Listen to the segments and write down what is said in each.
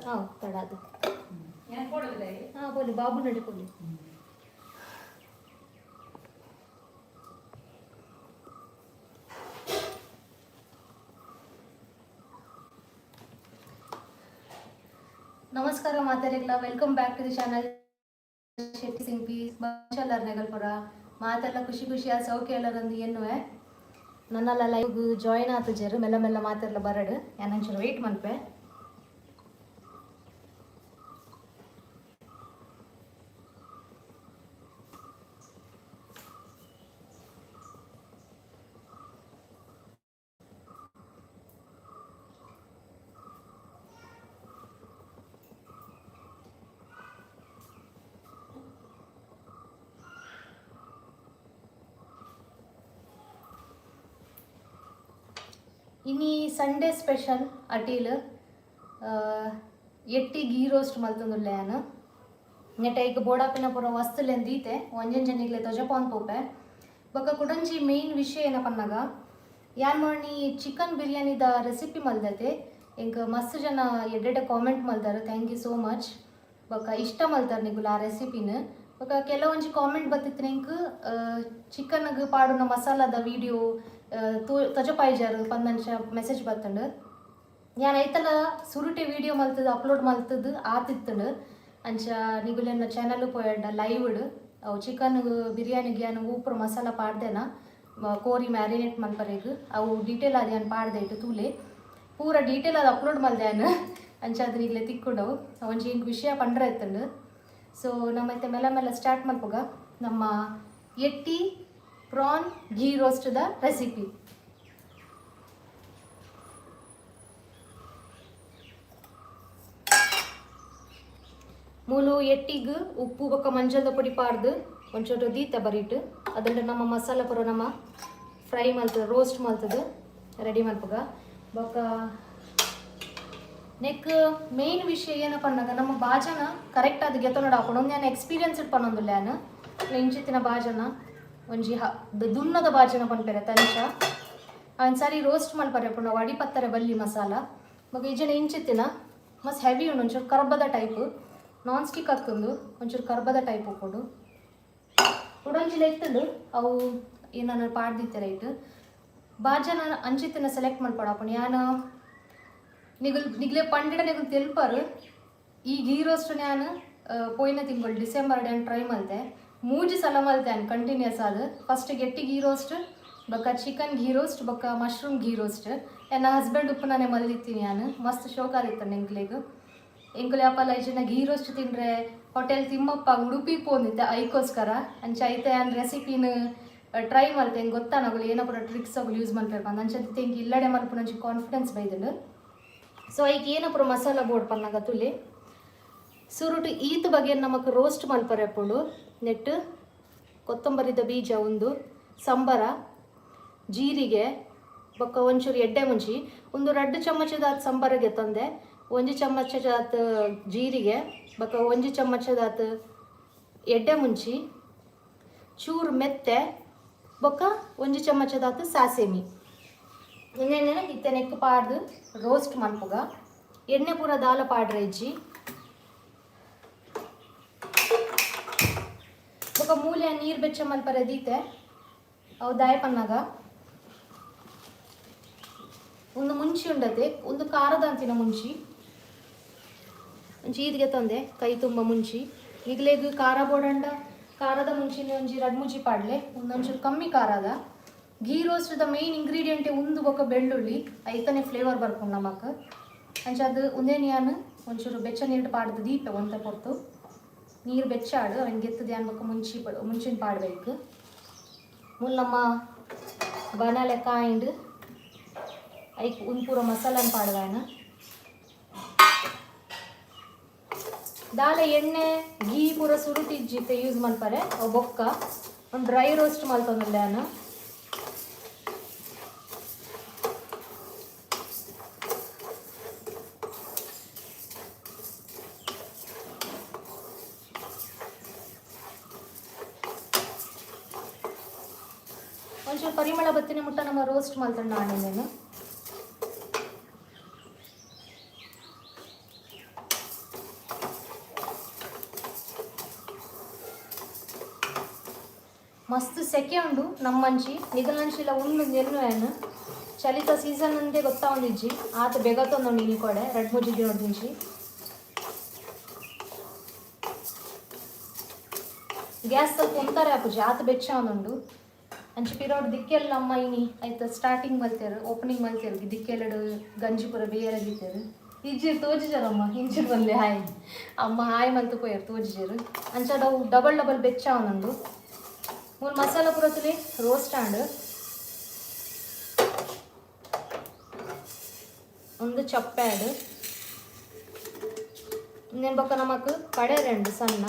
ಹಾಂ ತಡ ಅದು. ಹಾಂ, ಪೋಲಿ ಬಾಬು ನಡಿ ಪೋಲಿ. ನಮಸ್ಕಾರ ಮಾತಾರಿಗ್ಲ, welcome back to the channel Shetty Singh P ಬಂಚಲ್ಲರ್ ನೆಗಲ್ಪುರ. ಮಾತೆಲ್ಲ ಖುಷಿ ಖುಷಿಯ ಸೌಖ್ಯ ಎಲ್ಲರಂದು ಎನ್ನುವೆ. ನನ್ನೆಲ್ಲ ಲೈವ್ ಜಾಯಿನ್ ಆತಜರು, ಮೆಲ್ಲ ಮೆಲ್ಲ ಮಾತೆಲ್ಲ ಬರಡು. ಯಾನಂಚೂರು ವೆಯ್ಟ್ ಮನ್ಪೆ. ಇನಿ ಸಂಡೇ ಸ್ಪೆಷಲ್ ಅಟೀಲ್ ಎಟ್ಟಿ ಗೀ ರೋಸ್ಟ್ ಮಲ್ತೊಂದುಲ್ಲೆ ಯಾನ್. ನೆಟ ಐಕ್ ಬೋಡಾಪಿನ ಪೂರ ವಸ್ತುಲೆನ್ ದೀತೆ, ಒಂಜೊಂಜನಿಗ್ಲೆ ತೊಜಪಾನ್ ಪೋಪೆ. ಬೊಕ್ಕ ಕುಡೊಂಜಿ ಮೇನ್ ವಿಷಯ ಏನ ಪನ್ನಗ, ಯಾನ್ ಮೊನ್ನೆ ಚಿಕನ್ ಬಿರಿಯಾನಿದ ರೆಸಿಪಿ ಮಲ್ದತೆ. ಎಂಕ್ ಮಸ್ತ್ ಜನ ಎಡ್ಡೆಡ್ಡೆ comment ಮಲ್ದಾರ್, thank you so much. ಬೊಕ್ಕ ಇಷ್ಟ ಮಲ್ತಾರ್ ನಿಗುಲು ಆ ರೆಸಿಪಿನ. ಬೊಕ್ಕ ಕೆಲವೊಂಜಿ ಕಾಮೆಂಟ್ ಬತ್ತಿತ್ತು, ಎಂಕ್ ಚಿಕನ್ಗ್ ಪಾಡುನ ಮಸಾಲಾದ ವೀಡಿಯೋ ತೊಜಪಾಯ್ಜಾರ್ ಪಂದಂಚ ಮೆಸೇಜ್ ಬತ್ತಂಡು. ಯಾನ್ ಐತಲ ಸುರುಟೆ ವೀಡಿಯೋ ಮಲ್ತದು ಅಪ್ಲೋಡ್ ಮಲ್ತದು ಆತಿತ್ತಂಡು. ಅಂಚ ನಿಗುಲೆನ ಚಾನಲ್ ಪೋಯಂಡ ಲೈವ್ಡ್ ಅವು ಚಿಕನ್ ಬಿರಿಯಾನಿಗೆ ಯಾನ್ ಊಪುರ ಮಸಾಲ ಪಾಡ್ದೆನ, ಕೋರಿ ಮ್ಯಾರಿನೇಟ್ ಮಲ್ಪರೆಗ್ ಅವು ಡೀಟೇಲ್ ಆದ್ ಯಾನ್ ಪಾಡ್ದೆ ಇಟ್ಟು ತೂಲೆ. ಪೂರ ಡೀಟೇಲ್ ಆದ್ ಅಪ್ಲೋಡ್ ಮಲ್ದೆ ಯಾನ್. ಅಂಚ ಅದು ನಿಗ್ಲೆ ತಿಕ್ಕುಂಡವು. ಒಂಜಿ ಎಂಕ್ ವಿಷಯ ಪಂಡ್ರೆ ಇತ್ತಂಡು. ಸೊ ನಮ್ಮ ಇತ್ತೆ ಮೆಲ್ಲ ಮೆಲ್ಲ ಸ್ಟಾರ್ಟ್ ಮಲ್ಪುಗ ನಮ್ಮ ಎಟ್ಟಿ ಪ್ರಾನ್ ಘೀ ರೋಸ್ಟ್ದ ರೆಸಿಪಿ. ಮೂಲು ಎಟ್ಟಿಗ್ ಉಪ್ಪು ಬೊಕ್ಕ ಮಂಜಲ್ದ ಪೊಡಿ ಪಾಡ್ದು ಒಂಚೂರು ದೀತ ಬರಿಟ್. ಅದನ್ನ ನಮ್ಮ ಮಸಾಲ ಪೂರ ನಮ್ಮ ಫ್ರೈ ಮಲ್ತದ, ರೋಸ್ಟ್ ಮಲ್ತದು ರೆಡಿ ಮಲ್ಪುಗ. ಬೊಕ್ಕ ನೆಕ್ ಮೇನ್ ವಿಷಯ ಏನಪ್ಪ ಪನ್ನಗ, ನಮ್ಮ ಬಾಜನ ಕರೆಕ್ಟ್ ಅದು ಗೆತ್ತೊನಡ ಹಾಕೊಂಡು ಒಂದು ನಾನು ಎಕ್ಸ್ಪೀರಿಯನ್ಸ್ ಪನ್ನೊಂದುಲ್ಲ. ಯಾನ್ ಇಂಚಿತ್ತಿನ ಬಾಜನ, ಒಂಜಿ ದುನ್ನದ ಬಾಜನ ಪನ್ಪೆರೆ ತಂಚ ಒಂದ್ಸಾರಿ ರೋಸ್ಟ್ ಮಲ್ಪರೆ ಪುಂಡ ಅಡಿ ಪತ್ತರೆ ಬಲ್ಲಿ ಮಸಾಲ. ಬೊಕ ಇಜ್ಜಂಡ ಇಂಚಿತ್ತಿನ ಮಸ್ತ್ ಹೆವಿ ಉಂಡು, ಒಂಚೂರು ಕರ್ಬದ ಟೈಪ್, ನಾನ್ ಸ್ಟಿಕ್ ಹಾಕೊಂಡು ಒಂಚೂರು ಕರ್ಬದ ಟೈಪ್ ಉಪ್ಪುಂಡು. ಉಡೊಂಜಿ ಎತ್ತುಂಡು, ಅವು ಏನಾನ ಪಾಡ್ದಿತ್ತೆ ರೈಟ್. ಬಾಜನ ಅಂಚಿತ್ತಿನ ಸೆಲೆಕ್ಟ್ ಮಲ್ಪೊಡು. ಯಾನ್ ನಿಗುಲ್ ನಿಗ್ಲೆ ಪಂಡಿಡ ನಿಗುಲ್ ತೆಲ್ಪರು. ಈ ಘೀ ರೋಸ್ಟ್ ಯಾನ್ ಪೋಯಿನ ತಿಂಗಳು ಡಿಸೆಂಬರ್ ಯಾನ್ ಟ್ರೈ ಮಲ್ತೆ. ಮೂಜಿ ಸಲ ಮಲ್ತೆ ಯಾನ್ ಕಂಟಿನ್ಯೂಸ್ ಆದ್. ಫಸ್ಟ್ ಗೆಟ್ಟಿ ಘೀ ರೋಸ್ಟ್, ಬೊಕ್ಕ ಚಿಕನ್ ಘೀ ರೋಸ್ಟ್, ಬೊಕ್ಕ ಮಶ್ರೂಮ್ ಘೀ ರೋಸ್ಟ್. ಎನ್ನ ಹಸ್ಬೆಂಡ್ ಉಪ್ಪುನಾನೆ ಮಲ್ದಿತ್ತೀನಿ ಯಾನ್. ಮಸ್ತ್ ಶೋಕಾದಿತ್ತು ಎಂಕ್ಲೆಗ್. ಎಂಕುಲು ಯಾಪಲ ಇಜ್ಜಿಂಡ ಘೀ ರೋಸ್ಟ್ ತಿಂಡ್ರೆ ಹೋಟೆಲ್ ತಿಮ್ಮಪ್ಪ ಉಡುಪಿ ಪೋಂದಿತ್ತೆ ಐಕೋಸ್ಕರ. ಅಂಚ ಐತೆ ಯಾನ್ ರೆಸಿಪಿನ ಟ್ರೈ ಮಲ್ತೆ. ಎಂಕ್ ಗೊತ್ತಾನಗುಲು ಏನ ಪೂರ ಟ್ರಿಕ್ಸ್ ಅಗುಲು ಯೂಸ್ ಮಲ್ಪೆರ್ ಪಂದ್. ಅಂಚ ಎಂಕ್ ಇಲ್ಲಡೆ ಮಲ್ಪುನ ಒಂಜಿ ಕಾನ್ಫಿಡೆನ್ಸ್ ಬೈದುಂಡು. ಸೊ ಐಕ್ ಏನ ಪೂರ ಮಸಾಲ ಬೋಡ್ ಪನ್ನಗ ತುಲೆ. ಸುರುಟು ಈತ್ ಬಗೆ ನಮಕ್ ರೋಸ್ಟ್ ಮಲ್ಪರೆ ಅಪ್ಪುಂಡು. ನೆಟ್ ಕೊತ್ತಂಬರಿದ ಬೀಜ, ಒಂದು ಸಂಬರ, ಜೀರಿಗೆ, ಬೊಕ್ಕ ಒಂಚೂರು ಎಡ್ಡೆ ಮುಂಚಿ. ಒಂದು ರಡ್ಡು ಚಮಚದಾತ್ ಸಂಬರಗೆ ತಂದೆ, ಒಂಜಿ ಚಮಚದಾತ್ ಜೀರಿಗೆ, ಬೊಕ್ಕ ಒಂಜಿ ಚಮಚದಾತ್ ಎಡ್ಡೆ ಮುಂಚಿ, ಚೂರು ಮೆತ್ತೆ, ಬೊಕ್ಕ ಒಂಜಿ ಚಮಚದಾತ್ ಸಾಸೆಮಿ. ಎಣ್ಣೆ ಇತ್ತೆ ನೆಕ್ಕು ಪಾಡ್ದು ರೋಸ್ಟ್ ಮನ್ಪುಗ. ಎಣ್ಣೆ ಪೂರ ದಾಲ ಪಾಡ್ರೆ ಇಜ್ಜಿ. ಬೊಕ್ಕ ಮೂಲೆ ನೀರು ಬೆಚ್ಚ ಮಲ್ಪರೆ ದೀತೆ. ಅವು ದಾಯ ಪನ್ನಾಗ, ಒಂದು ಮುಂಚಿ ಉಂಡತೆ, ಒಂದು ಖಾರದ ಅಂತಿನ ಮುಂಚಿ ಒಂಜಿ ಈದ್ಗೆ ತಂದೆ ಕೈ ತುಂಬ ಮುಂಚಿ. ಈಗಲೇಗ್ ಖಾರ ಬೋಡಂಡ ಖಾರದ ಮುಂಚಿನ ಒಂಜಿ ರಡ್ ಮುಂಚಿ ಪಾಡ್ಲೆ. ಒಂದೊಂಚೂರು ಕಮ್ಮಿ ಖಾರದ. ಘೀ ರೋಸ್ಟ್ದ ಮೇನ್ ಇಂಗ್ರೀಡಿಯೆಂಟ್ ಉಂದು ಬೊಕ್ಕ ಬೆಳ್ಳುಳ್ಳಿ. ಐತನೆ ಫ್ಲೇವರ್ ಬರ್ಪುಂಡು ನಮಕ್. ಅಂಚ ಅದು ಉಂದೇನ್ ಯಾನ್ ಒಂಚೂರು ಬೆಚ್ಚ ನೀರು ಪಾಡ್ದು ದೀಪೆ. ಒಂತೆ ಪೊರ್ತು ನೀರು ಬೆಚ್ಚಾಡು, ಅವನ್ ಗೆತ್ತದ ಯಾನ್ ಬೊಕ್ಕ ಮುಂಚಿ ಮುಂಚಿನ ಪಾಡ್ಬೇಕು. ಮುಲ್ಲಮ್ಮ ಬನಾಲೆ ಕಾಯಿಂಡ್. ಐಕ್ ಉಂದು ಪೂರ ಮಸಾಲನ್ ಪಾಡ್ದಾನ. ದಾಲ ಎಣ್ಣೆ ಘೀ ಪೂರ ಸುರುಟಿಜ್ಜಿತ್ತೆ ಯೂಸ್ ಮಲ್ಪರೆ. ಅವು ಬೊಕ್ಕ ಒಂದು ಡ್ರೈ ರೋಸ್ಟ್ ಮಲ್ತೊಂದುಲ್ಲೆ ಯಾನ್. ಒಂಚೂರು ಪರಿಮಳ ಬತ್ತಿನ ಮುಟ್ಟ ನಮ್ಮ ರೋಸ್ಟ್ ಮಲ್ತೊಂಡು ಆಣಿನೇನು. ಮಸ್ತ್ ಸೆಕೆ ಉಂಡು ನಮ್ಮಂಚಿ ನಿಗಲಂಚಿಲ ಉಂಡು ನೆನ್ನುವೇನು ಚಲಿತ ಸೀಸನ್ ಅಂದೇ ಗೊತ್ತಾವೊಂದಿಜ್ಜಿ ಆತ ಬೇಗತೊಂದು ಇನಿ ಕೊಡೆ ರಡ್ಡ್ ಮೂಜಿ ದಿನೊಡ್ದಿಂಚಿ. ಗ್ಯಾಸ್ ಸ್ವಲ್ಪ ಉಂತಾರೆ ಆಪುಜಿ ಆತ ಬೆಚ್ಚ ಉಂಡು. ಅಂಚ ಪಿರೋಡ್ ದಿಕ್ಕೆಲ್ಲ ಅಮ್ಮ ಇನಿ ಐತ ಸ್ಟಾರ್ಟಿಂಗ್ ಮಲ್ತೇರು, ಓಪನಿಂಗ್ ಮಲ್ತೇರು. ದಿಕ್ಕೆಲ್ಲಡು ಗಂಜಿ ಪೂರ ಬೇರೆ ದೀತೆರು. ಇಜ್ಜಿರ್ ತೋಜಿಜರಮ್ಮ, ಇಂಚಿರ್ ಬಂದೆ ಹಾಯ್ ಅಮ್ಮ ಹಾಯ್ ಮಲ್ತು ಪೋಯೆರ್ ತೋಜಿಜರು. ಅಂಚ ಅವು ಡಬಲ್ ಡಬಲ್ ಬೆಚ್ಚ ಉಂಡು. ಮೂಲು ಮಸಾಲ ಪೂರ ತುಲಿ ರೋಸ್ಟ್ ಆಂಡ್. ಒಂದು ಚಪ್ಪೆ ಆಡ್ ಇಂದೆನ್ ಬೊಕ್ಕ ನಮಕ್ ಕಡೆ ರೆಂಡು ಸಣ್ಣ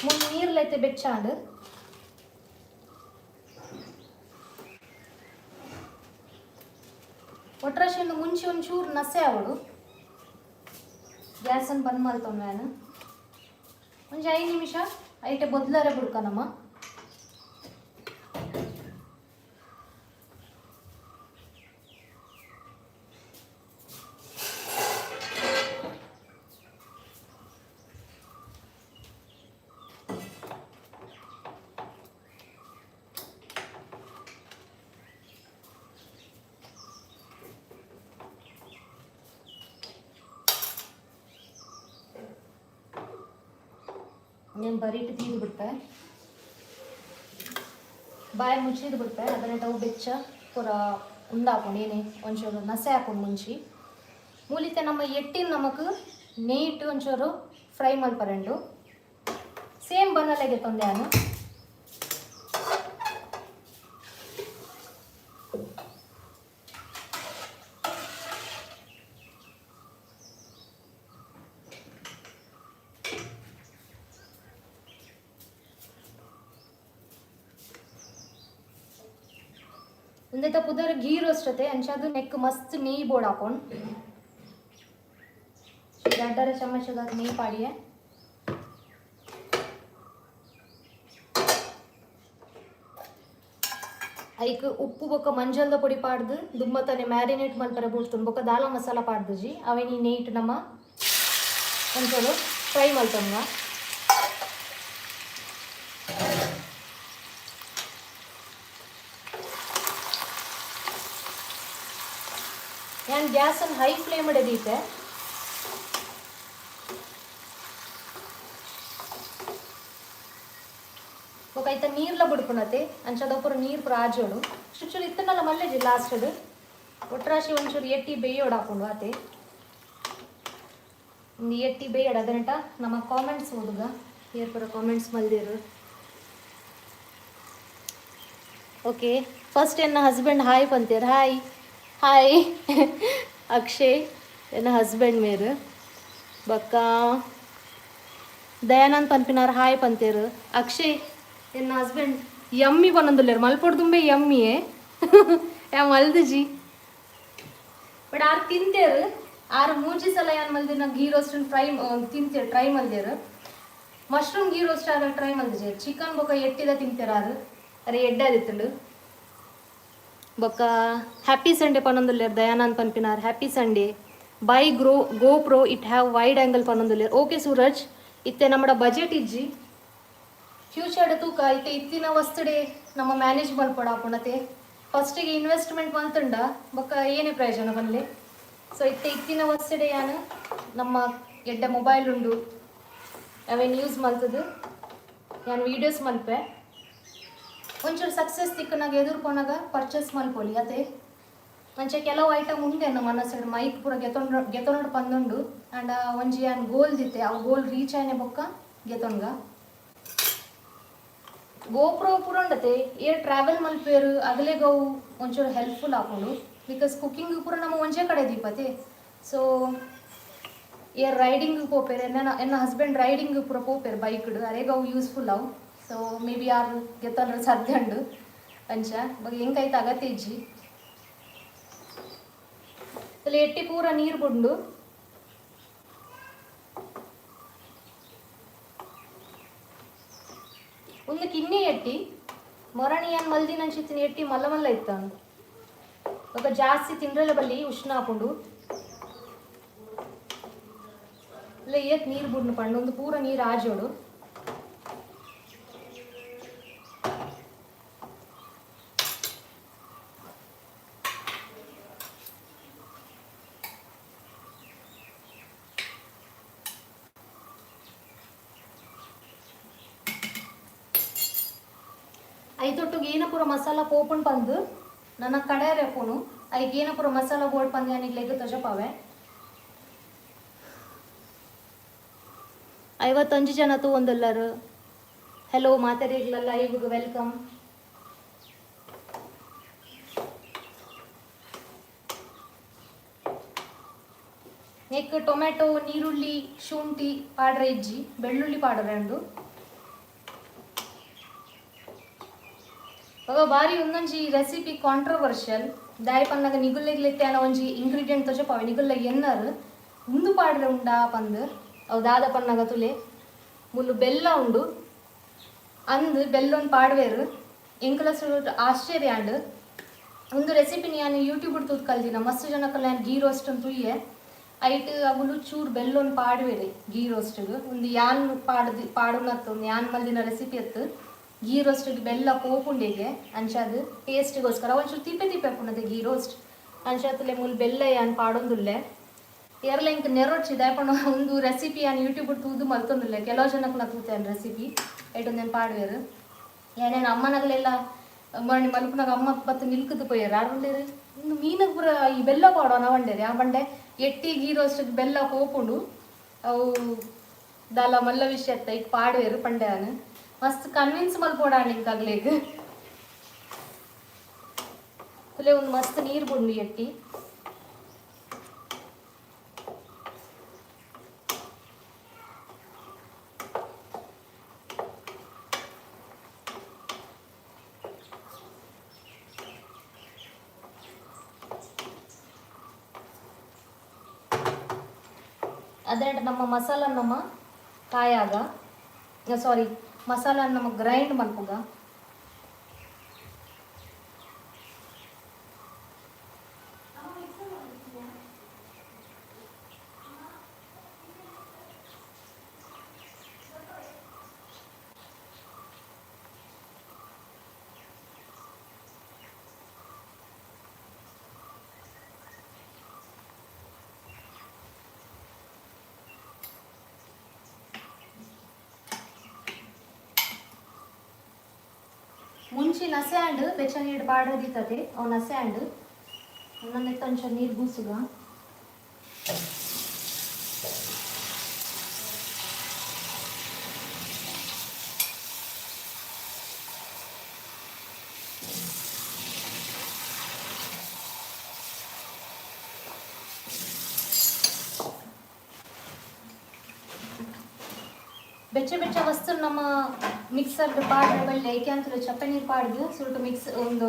ಮೂಲು ನೀರ್ಲೈತೆ ಬೆಚ್ಚಾಂಡ್. ಒಟ್ರಾಶಿ ಒಂದು ಮುಂಚೆ ಒಂಚೂರು ನಸೆ ಆವಡು. ಗ್ಯಾಸನ್ನು ಬಂದ್ ಮಲ್ತೊಂದು ನಾನು ಒಂಜಿ 5 ನಿಮಿಷ ಐಟೆ ಬೊದ್ಲಾರೆ ಬುಡ್ಕನಮ್ಮ. నేను ಬರೀಟ್ ತೀದು ಬಿಡ್ಪೆ, ಬಾಯಿ ಮುಚ್ಚಿದ್ ಬಿಡ್ಪೆ. ಅದನ್ನ ಅವು ಬೆಚ್ಚ ಪೂರ ಉಂದಾಪುಂಡು. ಏನೇ ಒಂಚೂರು ನಸೆ ಹಾಕೊಂಡು ಮುಂಚಿ ಮೂಲಿತೆ ನಮ್ಮ ಎಟ್ಟಿನ ನಮಕ್ ನೆಯ್ಟ್ ಒಂಚೂರು ಫ್ರೈ ಮಲ್ಪರೆಂಡು. ಸೇಮ್ ಬನ್ನಲೆಗೆ ತೊಂದೆ ಅನು. ಉಂದೆತ ಪುದರ್ ಘೀ ರೋಸ್ಟ್ ಅತೆ. ಅಂಚಾದ್ ನೆಕ್ ಮಸ್ತ್ ನೆಯ್ ಬೋಡ್ ಹಾಕೊಂಡು ರಡ್ಡರ ಚಮಚದ ನೆಯ್ ಪಾಡಿಯೆ. ಐಕ್ ಉಪ್ಪು ಬೊಕ್ಕ ಮಂಜಲ್ದ ಪೊಡಿ ಪಾಡ್ದು ದುಂಬತ್ತನೆ ಮ್ಯಾರಿನೇಟ್ ಮಲ್ಪರೆ ಬುಡ್ತುಂಡು. ಬೊಕ್ಕ ದಾಲ ಮಸಾಲ ಪಾಡ್ದುಜಿ. ಅವೆನ್ ಈ ನೆಯ್ಟ್ ನಮ್ಮ ಒಂಚೂರು ಫ್ರೈ ಮಲ್ತೊಂಗ. ಯಾನ್ ಗ್ಯಾಸನ್ನು ಹೈ ಫ್ಲೇಮ್ ದೀತೆ. ಬೊಕ ಐತ ನೀರ್ಲ ಬುಡ್ಪುನತೆ. ಅಂಚಾದ ಪೂರ ನೀರು ಪೂರ ಆಜೋಡು. ಚುಚ್ಚುರು ಇತ್ತನಲ್ಲ ಮಲ್ಲೆಜಿ ಲಾಸ್ಟ್ ಒಟ್ರಾಶಿ ಒಂಚೂರು ಎಟ್ಟಿ ಬೇಯೋಡು ಹಾಕೊಂಡು ಆತೆ. ಒಂದು ಎಟ್ಟಿ ಬೇಯಡ. ಅದನಟ ನಮ್ಮ ಕಾಮೆಂಟ್ಸ್ ಓದುಗ. ಏರ್ ಪೂರ ಕಾಮೆಂಟ್ಸ್ ಮಲ್ದಿರು. ಓಕೆ, ಫಸ್ಟ್ ಎನ್ನ ಹಸ್ಬೆಂಡ್ ಹಾಯ್ ಪಂತೇರ್. ಹಾಯ್ ಹಾಯ್ ಅಕ್ಷಯ್ ಎನ್ನ ಹಸ್ಬೆಂಡ್ ಮೇರು. ಬೊಕ್ಕ ದಯಾನಂದ್ ಪನ್ಪಿನಾರ್ ಹಾಯ್ ಪಂತೇರು. ಅಕ್ಷಯ್ ಎನ್ನ ಹಸ್ಬೆಂಡ್ ಯಮ್ಮಿ ಪನೊಂದುಲ್ಲೆರ್. ಮಲ್ಪೊಡ್ದುಂಬೆ ಯಮ್ಮಿಯೇ ಯಾ ಮಲ್ದಿಜಿ, ಬಟ್ ಆರ್ ತಿಂತೇರು. ಆರ್ ಮೂಜಿ ಸಲ ಯಾನ್ ಮಲ್ದಿನ ಘೀ ರೋಸ್ಟ್ ಫ್ರೈ ತಿಂತೇರು, ಟ್ರೈ ಮಲ್ದೇರು. ಮಶ್ರೂಮ್ ಘೀ ರೋಸ್ಟ್ ಆರ್ ಟ್ರೈ ಮಲ್ದಿಜೆರ್. ಚಿಕನ್ ಬೊಕ್ಕ ಎಟ್ಟಿದ ತಿಂತೇರು ಆರ್. ಅರೆ ಎಡ್ಡಾದಿತ್ತುಂಡು. ಬೊಕ್ಕ ಹ್ಯಾಪಿ ಸಂಡೇ ಪನೊಂದುಲ್ಲೆರ್ ದಯಾನಂದ್ ಪನ್ಪಿನಾರ್. Happy Sunday. Buy grow GoPro, it have wide angle ಪನೊಂದುಲ್ಲೆರ್. Okay Suraj, ಇತ್ತೆ ನಮ್ಮಡ ಬಜೆಟ್ ಇಜ್ಜಿ. ಫ್ಯೂಚರ್ಡ್ ತೂಕ. ಇತ್ತೆ ಇತ್ತಿನ ವಸ್ತುಡೆ ನಮ್ಮ ಮ್ಯಾನೇಜ್ ಮಲ್ಪೊಡು ಆಪುಂಡತೆ. ಫಸ್ಟಿಗೆ ಇನ್ವೆಸ್ಟ್ಮೆಂಟ್ ಮಲ್ತುಂಡ ಬೊಕ್ಕ ಏನೇ ಪ್ರಯೋಜನ ಪನ್ಲೆ. ಸೊ ಇತ್ತೆ ಇತ್ತಿನ ವಸ್ತುಡೆ ಯಾನ್ ನಮ್ಮ ಎಡ್ಡೆ ಮೊಬೈಲ್ ಉಂಡು, ಅವೇನು ಯೂಸ್ ಮಲ್ತದು ಯಾನ್ ವೀಡಿಯೋಸ್ ಮಲ್ಪೆ. ಒಂಚೂರು ಸಕ್ಸಸ್ ತಿಕ್ಕನಾಗ ಎದುರ್ಕೊನಾಗ ಪರ್ಚೇಸ್ ಮಲ್ಪೊಲಿ ಅತೆ. ಅಂಚೆ ಕೆಲವು ಐಟಮ್ ಉಂಡೆ ನಮ್ಮ ಮನಸ್ಸು. ಮೈಕ್ ಪೂರ ಗೆತೊಂಡು ಗೆತೊಂಡು ಪಂದುಂಡು. ಆಂಡ ಒಂಜಿ ಯಾನ್ ಗೋಲ್ ದಿತ್ತೆ, ಅವು ಗೋಲ್ ರೀಚ್ ಆಯ್ನೆ ಬೊಕ್ಕ ಗೆತೊಂಗ. ಗೋಪ್ರೋ ಪೂರ ಉಂಡತೆ, ಏರ್ ಟ್ರಾವೆಲ್ ಮಲ್ಪೇರು ಅಗಲೆಗ್ ಅವು ಒಂಚೂರು ಹೆಲ್ಪ್ಫುಲ್ ಆಪುಂಡು. Because cooking ಪೂರ ನಮ್ಮ ಒಂಜೇ ಕಡೆ ದೀಪತೆ. ಸೊ ಏರ್ ರೈಡಿಂಗ್ ಪೋಪೆರ್, ಎನ್ನ ಎನ್ನ ಹಸ್ಬೆಂಡ್ ರೈಡಿಂಗ್ ಪೂರ ಪೋಪೆರ್ ಬೈಕ್ಡ್, ಅರೆಗ್ ಅವು ಯೂಸ್ಫುಲ್ ಅವು. ಸೊ ಮೇ ಬಿ ಆರ್ ಗೆತ್ತೊಂಡ್ರೆ ಸಾಧ್ಯ ಉಂಡು. ಅಂಚ ಬೊಕ ಎಂಕೈತ ಅಗತ್ಯ ಇಜ್ಜಿ. ಅಲ್ಲ ಎಟ್ಟಿ ಪೂರ ನೀರು ಬುಂಡು. ಒಂದು ಕಿನ್ನಿ ಎಟ್ಟಿ ಮೊರಣಿ ಏನ್ ಮಲ್ದಿನ ಅಂಚಿತ್ತಿನ ಎಟ್ಟಿ ಮಲ್ಲ ಮಲ್ಲ ಇತ್ತ. ಬೊಕ ಜಾಸ್ತಿ ತಿಂಡ್ರೆಲ ಬಲ್ಲಿ, ಉಷ್ಣ ಆಪುಂಡು. ಇಲ್ಲ ಏತ್ ನೀರು ಬುಡ್ನು ಪಂಡ ಒಂದು ಪೂರ ನೀರು ಆಜೋಡು. ಐತೊಟ್ಟುಗೆ ಏನ ಪೂರ ಮಸಾಲ ಪೋಪುಂಡು ಪಂದು ನನ್ನ ಕಡೆಯರೆ ಪೋನು. ಐಕ್ ಏನ ಪೂರ ಮಸಾಲ ಬೋಡ್ ಪಂದು ಯಾನಿಗ್ಲೆಗ್ ತೊಜಪಾವೆ. 55 ಜನ ತೂವೊಂದುಲ್ಲರು. ಹೆಲೋ ಮಾತೆರೆಗ್ಲ ಲೈವ್ಗ್ welcome. ನೆಕ್ ಟೊಮೆಟೊ, ನೀರುಳ್ಳಿ, ಶುಂಠಿ ಪಾಡ್ರೆ ಇಜ್ಜಿ, ಬೆಳ್ಳುಳ್ಳಿ ಪಾಡ್ರೆ ಉಂಡು. ಬೊಕ ಬಾರಿ ಒಂದೊಂಜಿ ರೆಸಿಪಿ ಕಾಂಟ್ರವರ್ಷಿಯಲ್. ದಾಯೆ ಪನ್ನಗ ನಿಗುಲ್ಲೆಗ್ಲೆತ್ತೆ ಒಂಜಿ ಇಂಗ್ರೀಡಿಯೆಂಟ್ ತೊಜಪಾವೆ, ನಿಗುಲ್ಲ ಎನ್ನರ್ ಉಂದು ಪಾಡ್ರೆ ಉಂಡಾ ಪಂದ್. ಅವು ದಾದ ಪನ್ನಗ ತುಲೆ, ಮುಲ್ಲು ಬೆಲ್ಲ ಉಂಡು ಅಂದ್, ಬೆಲ್ಲೊನ್ ಪಾಡ್ವೇರು. ಎಂಕಲ ಸುರುಟ್ ಆಶ್ಚರ್ಯ ಆಂಡ್. ಒಂದು ರೆಸಿಪಿನ ಯಾನ್ ಯೂಟ್ಯೂಬ್ ತೂದು ಕಲ್ದಿನ. ಮಸ್ತ್ ಜನಕ್ಕಲ್ಲ ಯಾನ್ ಗೀ ರೋಸ್ಟ್ ತೂಯೆ. ಐಟ್ ಅಗುಲು ಚೂರು ಬೆಲ್ಲೊನ್ ಪಾಡ್ವೇರು ಗೀ ರೋಸ್ಟ್ಗ್. ಒಂದು ಯಾನ್ ಪಾಡ್ದು ಪಾಡುನತ್ತು, ಒಂದು ಯಾನ್ ಮಲ್ದಿನ ರೆಸಿಪಿ ಅತ್ತು. ಗೀ ರೋಸ್ಟ್ಗೆ ಬೆಲ್ಲ ಪೋಪುಂಡಿಗೆ, ಅಂಚಾದ್ ಟೇಸ್ಟಿಗೋಸ್ಕರ ಒಂಚೂರು ತಿಪ್ಪೆ ತಿಪ್ಪೆ ಆಪುಂಡತೆ ಗೀ ರೋಸ್ಟ್. ಅಂಚಾತುಲೆ ಮೂಲು ಬೆಲ್ಲ ಯಾನ್ ಪಾಡೊಂದುಲ್ಲೆ. ಏರ್ಲ ಇಂಕ್ ನೆರೊಡ್ಚಿ, ದಾಯೆ ಪಂಡ ಒಂದು ರೆಸಿಪಿ ಯಾನ್ ಯೂಟ್ಯೂಬ್ ತೂದು ಮಲ್ತೊಂದುಲ್ಲೆ. ಕೆಲವು ಜನಕ್ಲ ತೂತೆ ರೆಸಿಪಿ, ಐಟ್ ಒಂದೇನು ಪಾಡ್ವೇರು. ಏನೇನು ಅಮ್ಮನಗಲೆಲ್ಲ ಮರಣಿ ಮಲ್ಪುನಾಗ ಅಮ್ಮ ಬತ್ತು ನಿಲ್ಕುದು ಪೋಯೆರ್. ಆರ್ ಪಂಡೇರು, ಇಂದು ಮೀನುಗ್ ಪೂರ ಈ ಬೆಲ್ಲ ಪಾಡೋಣ ಪಂಡೇರು. ಆ ಪಂಡೆ, ಎಟ್ಟಿ ಗೀ ರೋಸ್ಟ್ ಬೆಲ್ಲ ಪೋಪುಂಡು, ಅವು ದಾಲ ಮಲ್ಲ ವಿಷಯ ಅತ್ತ, ಈಗ ಪಾಡ್ವೇರು ಪಂಡೆ. ಆನ್ ಮಸ್ತ್ ಕನ್ವಿನ್ಸ್ ಮಲ್ಪೋಡಾಂಡ್ ಇಂಕ್ ಅಗ್ಲೆಗ್. ತುಲೆ, ಒಂದು ಮಸ್ತ್ ನೀರು ಬುಂಡು ಎಟ್ಟಿ. ಅದರ ನಮ್ಮ ಮಸಾಲ ನಮ್ಮ ಕಾಯಾಗ, ಸಾರಿ, ಮಸಾಲ ನಮ್ಮ ಗ್ರೈಂಡ್ ಮಲ್ಪುಗ. ಮುಂಚಿ ನಸೆ ಆಂಡ್ ಬೆಚ್ಚ ನೀರು ಪಾಡೋದಿತ್ತದೆ, ಅವು ನಸೆ ಆಂಡ್. ಒಂದೊಂದು ಒಂಚೂರು ನೀರು ಬೂಸುಗ. ಬೆಚ್ಚ ಬೆಚ್ಚ ವಸ್ತು ನಮ್ಮ ಮಿಕ್ಸರ್ ಪಾಡ್ರೆ ಬಳ್ಳಿ. ಐಕೆ ಅಂತಲೇ ಚಪ್ಪೆ ನೀರು ಪಾಡ್ದು ಸುರುಟು ಮಿಕ್ಸ್ ಒಂದು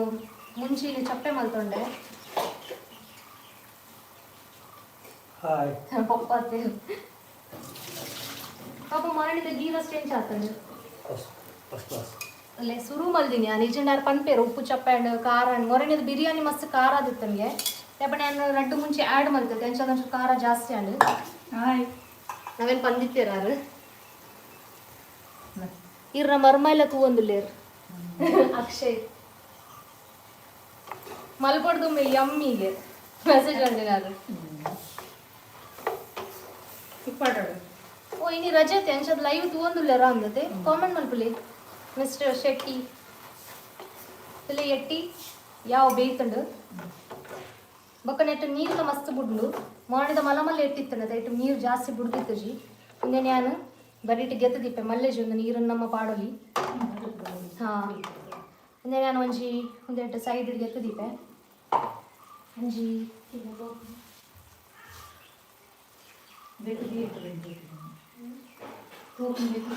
ಮುಂಚಿನ ಚಪ್ಪೆ ಮಲ್ತೊಂಡೆ. ಹಾಯ್. ಪಪ್ಪಾತೆ ಪಾಪ ಮಾರಣಿದ ಗೀ ರೋಸ್ಟ್ ಎಂಚ ಆತಂದು? First first class. ಅಲ್ಲೇ ಸುರು ಮಲ್ದಿನಿ ನಾನು. ನಿಜಂಡಾರ್ ಪನ್ಪೇರು ಉಪ್ಪು ಚಪ್ಪೆ ಅಂಡ್ ಖಾರ ಅಂಡ್. ಮೊರಣಿದ ಬಿರಿಯಾನಿ ಮಸ್ತ್ ಖಾರ ಆದಿತ್ತನಿಗೆ. ಯಾಪಣೆ ನಾನು ರಡ್ಡು ಮುಂಚೆ ಆ್ಯಡ್ ಮಲ್ತದೆ, ಅಂಚ ಒಂಚೂರು ಖಾರ ಜಾಸ್ತಿ ಅಂಡ್. ಹಾಯ್. ನಾವೇನು ಪಂದಿತ್ತೀರಾರು ಇರ್ನ ಮರ್ಮ ಎಲ್ಲ ತೂವೊಂದುಲ್ಲೇರ್. ಅಕ್ಷಯ್ ಮಲ್ಪೊಡ್ದು ಯಮ್ಮಿಗೆ ಮೆಸೇಜ್ ಬಂದಿನಾರು. ಇಪ್ಪಾಡೋಡು. ಓ, ಇನಿ ರಜೆ ಅಂಚದ ಲೈವ್ ತೂವೊಂದುಲ್ಲೇರ ಅಂದತೆ. ಕಾಮೆಂಟ್ ಮಲ್ಪುಲಿ ಮಿಸ್ಟರ್ ಶೆಟ್ಟಿ. ತುಲೆ, ಎಟ್ಟಿ ಯಾವ ಬೇಯ್ತುಂಡು. ಬೊಕ್ಕ ನೆಟ್ಟು ನೀರ್ಲ ಮಸ್ತ್ ಬುಡ್ಂಡು. ಮಾಣಿದ ಮಲ ಮಲ್ಲ ಎಟ್ಟಿತ್ತಂಡ ಇಟ್ಟು ನೀರು ಜಾಸ್ತಿ ಬುಡ್ದಿತ್ತಜಿ. ಇಂದೆನೆ ಯಾನು ಬರೀಟಿ ಗೆತ್ತದಿಪ್ಪೆ ಮಲ್ಲೇಜಿ ಒಂದು ನೀರನ್ನು ನಮ್ಮ ಪಾಡೊಲಿ. ಹಾ, ಇಂದೆನೆ ಯಾನು ಒಂಜಿ ಒಂದೆಟ್ಟು ಸೈಡ್ ಗೆತ್ತದಿಪ್ಪೆ ಒಂಜಿ. ಬೇಕು ತೂಕು ಬೇಕು.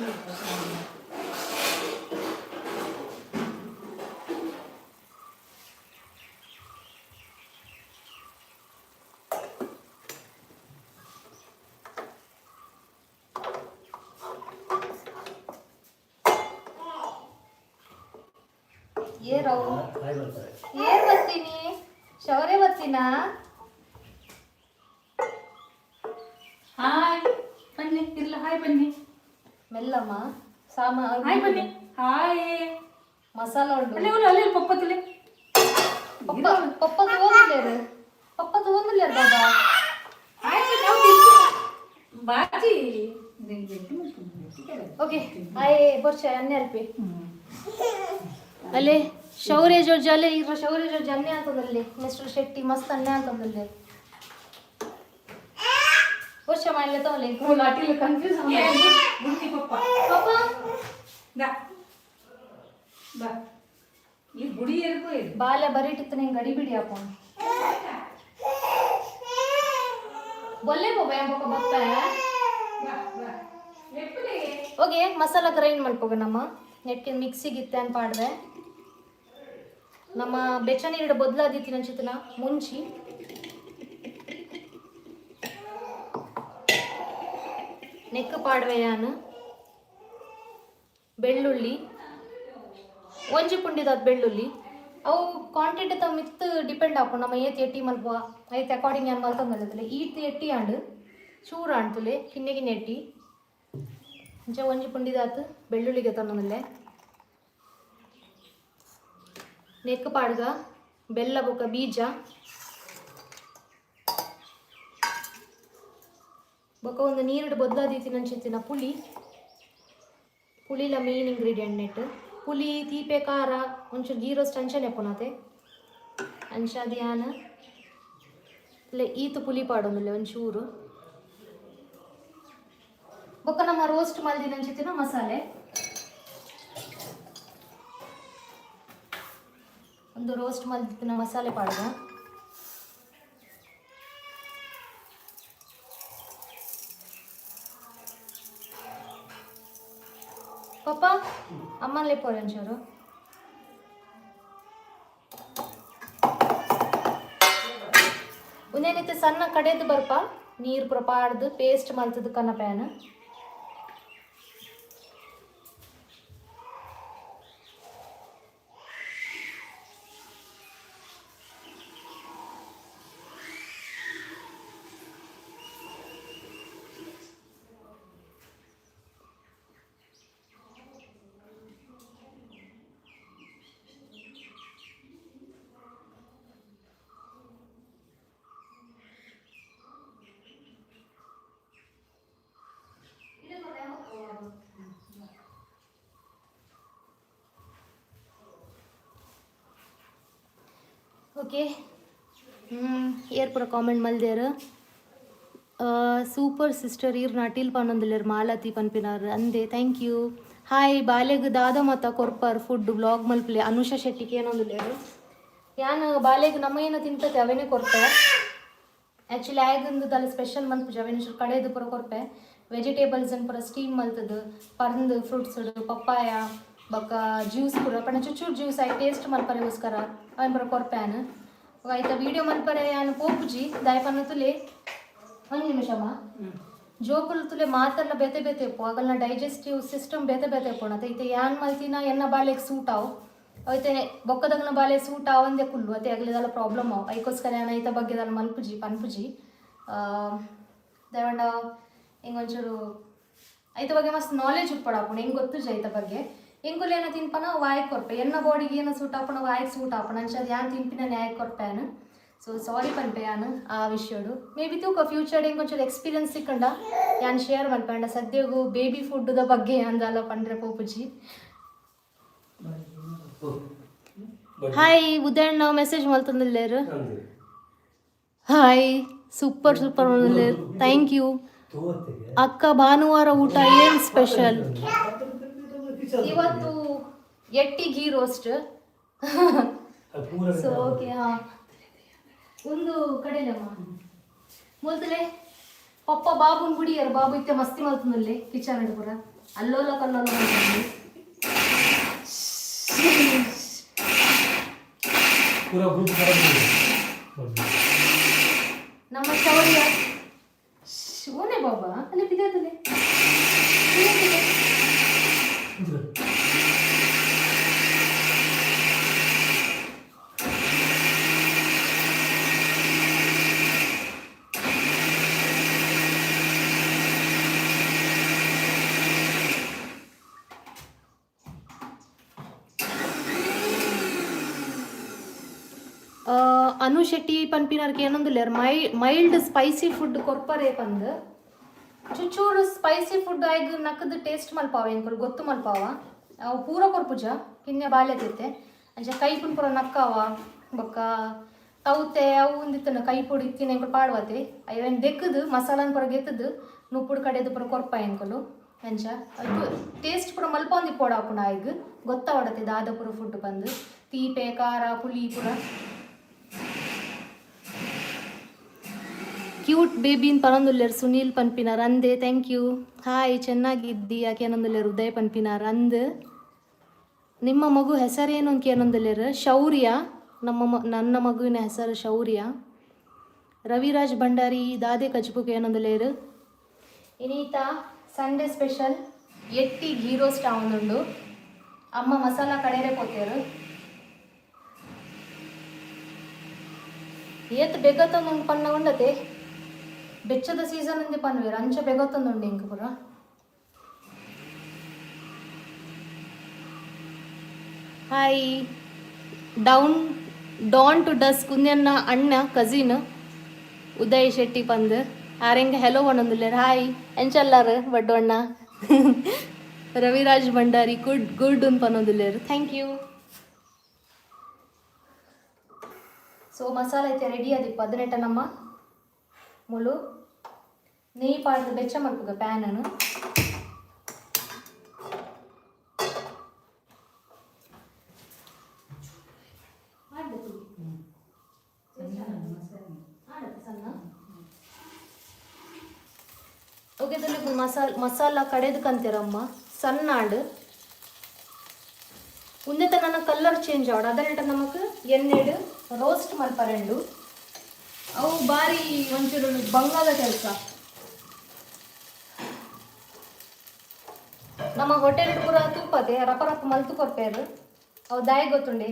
ಏರವು? ಹಾಯ್ ಬರ್ತಾರೆ. ಏರ್ ಬರ್ತೀನಿ? ಶೌರ್ಯ ಬರ್ತೀನಾ? ಹಾಯ್ ಬನ್ನಿ, ಇರ್ಲ, ಹಾಯ್ ಬನ್ನಿ. ಮೆಲ್ಲಮ್ಮ ಸಾಮ. ಹಾಯ್ ಬನ್ನಿ, ಹಾಯ್. ಮಸಾಲ ಉಂಡು. ಅಲ್ಲಿ ಅಲ್ಲಿ ಅಲ್ಲಿ ಪಪ್ಪತ್ತಲೆ. ಪಪ್ಪ ಪಪ್ಪ ತಗೊಂಡಿಲ್ಲೇರು, ಪಪ್ಪ ತಗೊಂಡಿಲ್ಲೇರು ಬಾಬಾ. ಹಾಯ್ ಬನ್ನಿ, ಅವ್ರು ಬಾಜಿ. ಓಕೆ, ಆಯ್ ಬೊರ್ಚ ಎಣ್ಣೆ ಅಲ್ಪಿ. ಅಲ್ಲೇ ಶೌರ್ಯ ಜೋರ್ಜ್, ಅಲ್ಲೇ ಇರ ಶೌರ್ಯ ಜೋರ್ಜ್ ಅನ್ನೆ ಅಂತಂದಲ್ಲಿ. ಮಿಸ್ಟರ್ ಶೆಟ್ಟಿ ಮಸ್ತ್ ಅನ್ನೆ ಅಂತಂದಲ್ಲಿ. ವರ್ಷ ಮಾಡಲೆ ತೋಲೆ ಲಾಟಿಲ್ ಕನ್ಫ್ಯೂಸ್. ಬುಡ್ಡಿ ಪಪ್ಪ. ಪಾಪ. ದಾ ಬಾ, ಈ ಗುಡಿ ಎರ್ಕೋ ಇದು. ಬಾಲ ಬರೀಟಿತ್ತು, ನಿಂಗೆ ಗಡಿ ಬಿಡಿ ಅಪ್ಪ. ಬೊಲ್ಲೆ ಬಾಬಾ ಎಂಬಕ ಬಪ್ಪ. ಬಾ ಬಾ ಎಪ್ಪಲೆ. ಓಕೆ, ಮಸಾಲ ಗ್ರೈಂಡ್ ಮಲ್ಪೋಗ. ನಮ್ಮ ನೆಟ್ಗೆ ಮಿಕ್ಸಿಗೆ ಇತ್ತೆ ಅನ್ ಪಾಡ್ವೆ. ನಮ್ಮ ಬೆಚ್ಚ ನೀರು ಬದಲಾದಿತ್ತಿನ ಚಿತನ ಮುಂಚಿ ನೆಕ್ ಪಾಡ್ವೆ. ಯಾನು ಬೆಳ್ಳುಳ್ಳಿ ಒಂಜಿ ಪುಂಡಿದಾದ ಬೆಳ್ಳುಳ್ಳಿ. ಅವು ಕ್ವಾಂಟಿಟಿ ತ ಮಿತ್ ಡಿಪೆಂಡ್ ಆಪುಂಡು. ನಮ್ಮ ಏತ್ ಎಟ್ಟಿ ಮಲ್ಪುವ ಐತೆ ಅಕಾರ್ಡಿಂಗ್ ಯಾನ್ ಮಲ್ತೊಂದಲ್ಲ. ಈತ್ ಎಟ್ಟಿ ಆಂಡ್ ಚೂರು ಆಂಡ್ತುಲೆ ಕಿನ್ನೆ ಕಿನ್ನೆ ಎಟ್ಟಿ. ಅಂಚ ಒಂಜಿ ಪುಂಡಿದಾತ್ ಬೆಳ್ಳುಳ್ಳಿಗೆ ತನ್ನದಲ್ಲೇ ನೆಕ್ ಪಾಡ್ಗ. ಬೆಲ್ಲ ಬೊಕ್ಕ ಬೀಜ ಬೊಕ್ಕ ಒಂದು ನೀರುಡು ಬದಲಾದೀತಿನಂಚಿತ್ತಿನ ಪುಳಿ. ಪುಳಿಲ ಮೇನ್ ಇಂಗ್ರೀಡಿಯೆಂಟ್ ನೆಟ್. ಪುಳಿ, ತೀಪೆ, ಖಾರ, ಒಂಚೂರು ಗೀ ರೋಸ್ಟ್ ಅಂಚನೆ ಪುನತೆ. ಅಂಚ ಯಾನ್ ಇಲ್ಲ ಈತು ಪುಲಿ ಪಾಡೊಂದಿಲ್ಲ ಒಂಚೂರು. ಬೊಕ್ಕ ನಮ್ಮ ರೋಸ್ಟ್ ಮಲ್ದಿನಂಚಿತ್ತಿನ ಮಸಾಲೆ. ಒಂದು ರೋಸ್ಟ್ ಮಲ್ದಿನ ಮಸಾಲೆ ಪಾಡ್ದ. ಪಪ್ಪ, ಅಮ್ಮನ್ಲೆ ಪೋರೆ ಒಂಚೂರು. ಉಂದೇನೈತೆ ಸಣ್ಣ ಕಡೆದು ಬರ್ಪ, ನೀರು ಪೂರ ಪಾಡ್ದು ಪೇಸ್ಟ್ ಮಲ್ತದ ಕನ್ನ ಪ್ಯಾನ್. ಓಕೆ, ಏರ್ ಪೂರ ಕಾಮೆಂಟ್ ಮಲ್ದೇರ್? ಸೂಪರ್ ಸಿಸ್ಟರ್, ಈರ್ ನಟೀಲ್ ಪನ್ನೊಂದುಲ್ಲೆರ್ ಮಾಲತಿ ಪನ್ಪಿನಾರ್ ಅಂದೆ, thank you. Hi, ಬಾಲೆಗ್ ದಾದ ಮತ ಕೊರ್ಪರ್ ಫುಡ್ ವ್ಲಾಗ್ ಮಲ್ಪಲೆ ಅನುಷಾ ಶೆಟ್ಟಿಗೆ ಏನೊಂದುಲ್ಲೆರ್. ಯಾನ್ ಬಾಲೆಗ್ ನಮ್ಮ ಏನ ತಿಂತತೆ ಅವೇನೇ ಕೊರ್ಪೆ. ಆ್ಯಕ್ಚುಲಿ ಆಯಗಂದು ದಾಲ ಸ್ಪೆಷಲ್ ಮಲ್ಪುಜ. ಅವೇನು ಚೂರು ಕಡೆದು ಪೂರ ಕೊರ್ಪೆ. ವೆಜಿಟೇಬಲ್ಸ್ ಅನ್ ಪೂರ ಸ್ಟೀಮ್ ಮಲ್ತದು, ಪರ್ಂದ್, ಫ್ರೂಟ್ಸ್, ಪಪ್ಪಾಯ ಬೊಕ್ಕ ಜ್ಯೂಸ್ ಪೂರ ಪಂಡ ಚುಚ್ಚೂರು ಜ್ಯೂಸ್ ಆಯ್ ಟೇಸ್ಟ್ ಮಲ್ಪರೆಗೋಸ್ಕರ ಅವನ್ ಪೂರ ಕೊರ್ಪೆ ಯಾನ್. ಆಯ್ತಾ, ವೀಡಿಯೋ ಮಲ್ಪರೆ ಯಾನ್ ಪೋಪುಜಿ. ದಾಯ ಪನ್ನ ತುಲೆ, ಒಂದು ನಿಮಿಷಮ್ಮ. ಜೋಕುಲು ತುಲೆ ಮಾತೆಲ್ಲ ಬೇತೆ ಬೇತೆ ಇಪ್ಪು. ಅಗಲ್ನ ಡೈಜೆಸ್ಟಿವ್ ಸಿಸ್ಟಮ್ ಬೇತೆ ಬೇತೆ ಇಪ್ಪುಂಡು. ಇತ್ತೆ ಯಾನ್ ಮಲ್ತಿನ ಎನ್ನ ಬಾಲೆಗ್ ಸೂಟ್ ಆವು, ಐತೆ ಬೊಕ್ಕದಗ್ನ ಬಾಲೆ ಸೂಟ್ ಆವಂದೆ ಕುಲ್ಲು ಅತ್ತೆ ಅಗಲಿದೆಲ್ಲ ಪ್ರಾಬ್ಲಮ್ ಆವು. ಐಕೋಸ್ಕರ ಯಾನ್ ಐತ ಬಗ್ಗೆ ದಾಲ ಮಲ್ಪುಜಿ, ಪನ್ಪುಜಿ. ದಾಯಪಂಡ ಹಿಂಗೊಂಚೂರು ಐತ ಬಗ್ಗೆ ಮಸ್ತ್ ನಾಲೆಜ್ ಉಪ್ಪಡಾಪುಂಡು. ಹೆಂಗೆ ಗೊತ್ತುಜಿ ಐತ ಬಗ್ಗೆ. ಎಂಕುಲು ಏನ ತಿನ್ಪನ ವಾಯ್ ಕೊರ್ಪೆ. ಎನ್ನ ಬಾಡಿಗೆ ಏನ ಸೂಟ್ ಆಪುಂಡು ವಾಯ್ಗೆ ಸೂಟ್ ಆಪುಂಡು. ಅಂಚ ಅದು ಯಾನ್ ತಿನ್ಪಿನ ನ್ಯಾಯ ಕೊರ್ಪೆ ಯಾನ್. ಸೊ ಸಾರಿ ಪನ್ಪೆ ಯಾನ್ ಆ ವಿಷಯಡು. ಮೇ ಬಿ ತೂಕ, ಫ್ಯೂಚರ್ ಇಂಕೊಂಚೂರು ಎಕ್ಸ್ಪೀರಿಯನ್ಸ್ ಸಿಕ್ಕಂಡ ಯಾನ್ ಶೇರ್ ಮಲ್ಪಂಡ. ಸದ್ಯಗು ಬೇಬಿ ಫುಡ್ದ ಬಗ್ಗೆ ಅಂದಲ್ಲ ಪಂಡ್ರೆ ಪೋಪುಜಿ. ಹಾಯ್ ಉದಯಣ್ಣ, ಮೆಸೇಜ್ ಮಲ್ತೊಂದುಲ್ಲೆರ್. ಹಾಯ್, ಸೂಪರ್ ಸೂಪರ್ ಮಲ್ತೊಂದುಲ್ಲೆರ್, thank you. ಅಕ್ಕ, ಭಾನುವಾರ ಊಟ ಏನ್ ಸ್ಪೆಷಲ್? ಇವತ್ತು ಎಟ್ಟಿ ಗೀ ರೋಸ್ಟ್. ಸೊ ಓಕೆ, ಹಾ, ಒಂದು ಕಡೆಲಮ್ಮ ಮುಲ್ತಲೆ. ಪಪ್ಪ ಬಾಬುನ್ ಗುಡಿಯರು. ಬಾಬು ಇತ್ತೆ ಮಸ್ತಿ ಮಲ್ತುಂದುಲ್ಲೆ ಕಿಚನ್ ಪೂರ ಅಲ್ಲೋಲ ಕಲ್ಲೋಲ ಮಲ್ತೊಂದು. ಪೂರಾ ಗ್ರೂಪ್ ಖರಾಬ್. ನಮ್ಮ ಶೌರ್ಯ ಓನೆ ಬಾಬಾ, ಅಲ್ಲಿ ಬಿದ್ದಲೆ. ಅನು ಶೆಟ್ಟಿ ಪನ್ಪಿನರ್ಗೆ ಏನೊಂದುಲ್ಲೆರ್, ಮೈಲ್ಡ್ ಸ್ಪೈಸಿ ಫುಡ್ ಕೊರ್ಪರೆ ಪಂದ್. ಚುಚೂರು ಸ್ಪೈಸಿ ಫುಡ್ ಆಯ್ಗ್ ನಕ್ಕದು ಟೇಸ್ಟ್ ಮಲ್ಪಾವ, ಎಂಕುಲು ಗೊತ್ತು ಮಲ್ಪಾವ. ಅವು ಪೂರ ಕೊರ್ಪುಜ, ಕಿನ್ಯ ಬಾಲ್ಯ ತಿತ್ತೆ. ಅಂಚ ಕೈಪುನ್ ಪೂರ ನಕ್ಕಾವ ಬೊಕ್ಕ ತೌತೆ ಅವು ಒಂದಿತ್ತನ ಕೈಪೊಡಿ ಇತ್ತಿನ ಎಂಕುಲು ಪಾಡುವತೆ. ಐವನ್ ದೆಕ್ಕದು ಮಸಾಲಾನ್ ಪೂರ ಗೆತ್ತದು ನುಪ್ಪುಡು ಕಡೆದು ಪೂರ ಕೊರ್ಪ ಎಂಕುಲು. ಅಂಚ ಅದು ಟೇಸ್ಟ್ ಪೂರ ಮಲ್ಪೊಂದಿ ಪೋಡ ಆಪುಂಡು ಆಯ್ಗ್ ಗೊತ್ತಾವಡತೆ ದಾದ ಪೂರ ಫುಡ್ ಬಂದು ತೀಪೆ ಖಾರ ಪುಳಿ ಪೂರ. ಕ್ಯೂಟ್ ಬೇಬಿನ್ ಪನೊಂದುಲ್ಲೆರ್ ಸುನೀಲ್ ಪನ್ಪಿನಾರ್ ಅಂದೆ. Thank you. Hi, ಚೆನ್ನಾಗಿದ್ದಿ ಯಾಕೇನೊಂದುಲ್ಲೆರ್ ಉದಯ್ ಪನ್ಪಿನಾರ್ ಅಂದ್. ನಿಮ್ಮ ಮಗು ಹೆಸರೇನು ಅಂತ ಏನೊಂದುಲ್ಲೆರ್? ಶೌರ್ಯ. ನನ್ನ ಮಗುವಿನ ಹೆಸರು ಶೌರ್ಯ. ರವಿರಾಜ್ ಭಂಡಾರಿ ದಾದೆ ಕಜ್ಪುಕ್ ಏನೊಂದುಲ್ಲೆರ್? ಇನೀತ ಸಂಡೇ ಸ್ಪೆಷಲ್ ಎಟ್ಟಿ ಘೀ ರೋಸ್ಟ್ ಆವೊಂದುಂಡು. ಅಮ್ಮ ಮಸಾಲ ಕಡೆರೆ ಪೋತೇರು. ಏತ್ ಬೆಗತ್ತೊಂದುಂಡು ಪನ್ನ ಉಂಡತೆ. ಬೆಚ್ಚದ ಸೀಸನ್ ಅಂದೆ ಪನ್ವೇರು, ಅಂಚ ಬೆಗತ್ತೊಂದುಂಡು ಇಂಕ್ ಪೂರ. Hi down dawn to dusk ಉಂದೆನ್ನ ಅಣ್ಣ ಕಸಿನ್ ಉದಯ್ ಶೆಟ್ಟಿ ಪಂದ್ ಆರೆಂಗ್ ಹೆಲೋ ಪನ್ನೊಂದುಲ್ಲೆರ್. ಹಾಯ್, ಎಂಚಲ್ಲಾರ್ ಬಡ್ಡೋಣ್ಣ? ರವಿರಾಜ್ ಭಂಡಾರಿ ಗುಡ್ ಗುಡ್ ಉಂದು ಪನ್ನೊಂದುಲ್ಲೆರ್. Thank you. So masala ಐತೆ ರೆಡಿ ಆದಿಪ್ಪ. ಅದನ್ನೆಟ್ಟ ನಮ್ಮ ಮುಳು ನೆಯ್ಯಿ ಪಾಡ್ದು ಬೆಚ್ಚ ಮಲ್ಪುಗ ಪ್ಯಾನನ್ನು. ಸಣ್ಣ ಓಕೆ. ಮಸಾಲ ಮಸಾಲ ಕಡೆದು ಕಂತಿರಮ್ಮ ಸಣ್ಣ ಆಂಡ್. ಉಂದೆತ ನನ್ನ ಕಲರ್ ಚೇಂಜ್ ಆವಡ್ ಅದನ್ನೆಟ ನಮಕ್ ಎಣ್ಣೆಡ್ ರೋಸ್ಟ್ ಮಲ್ಪರೆಂಡು. ಅವು ಬಾರಿ ಒಂಚೂರು ಬಂಗಾದ ಕೆಲಸ. ನಮ್ಮ ಹೋಟೆಲ್ ಪೂರ ತೂಪತೆ ರಪ ರಪ ಮಲ್ತು ಕೊರ್ಪೇರು. ಅವು ದಾಯ ಗೊತ್ತುಂಡೆ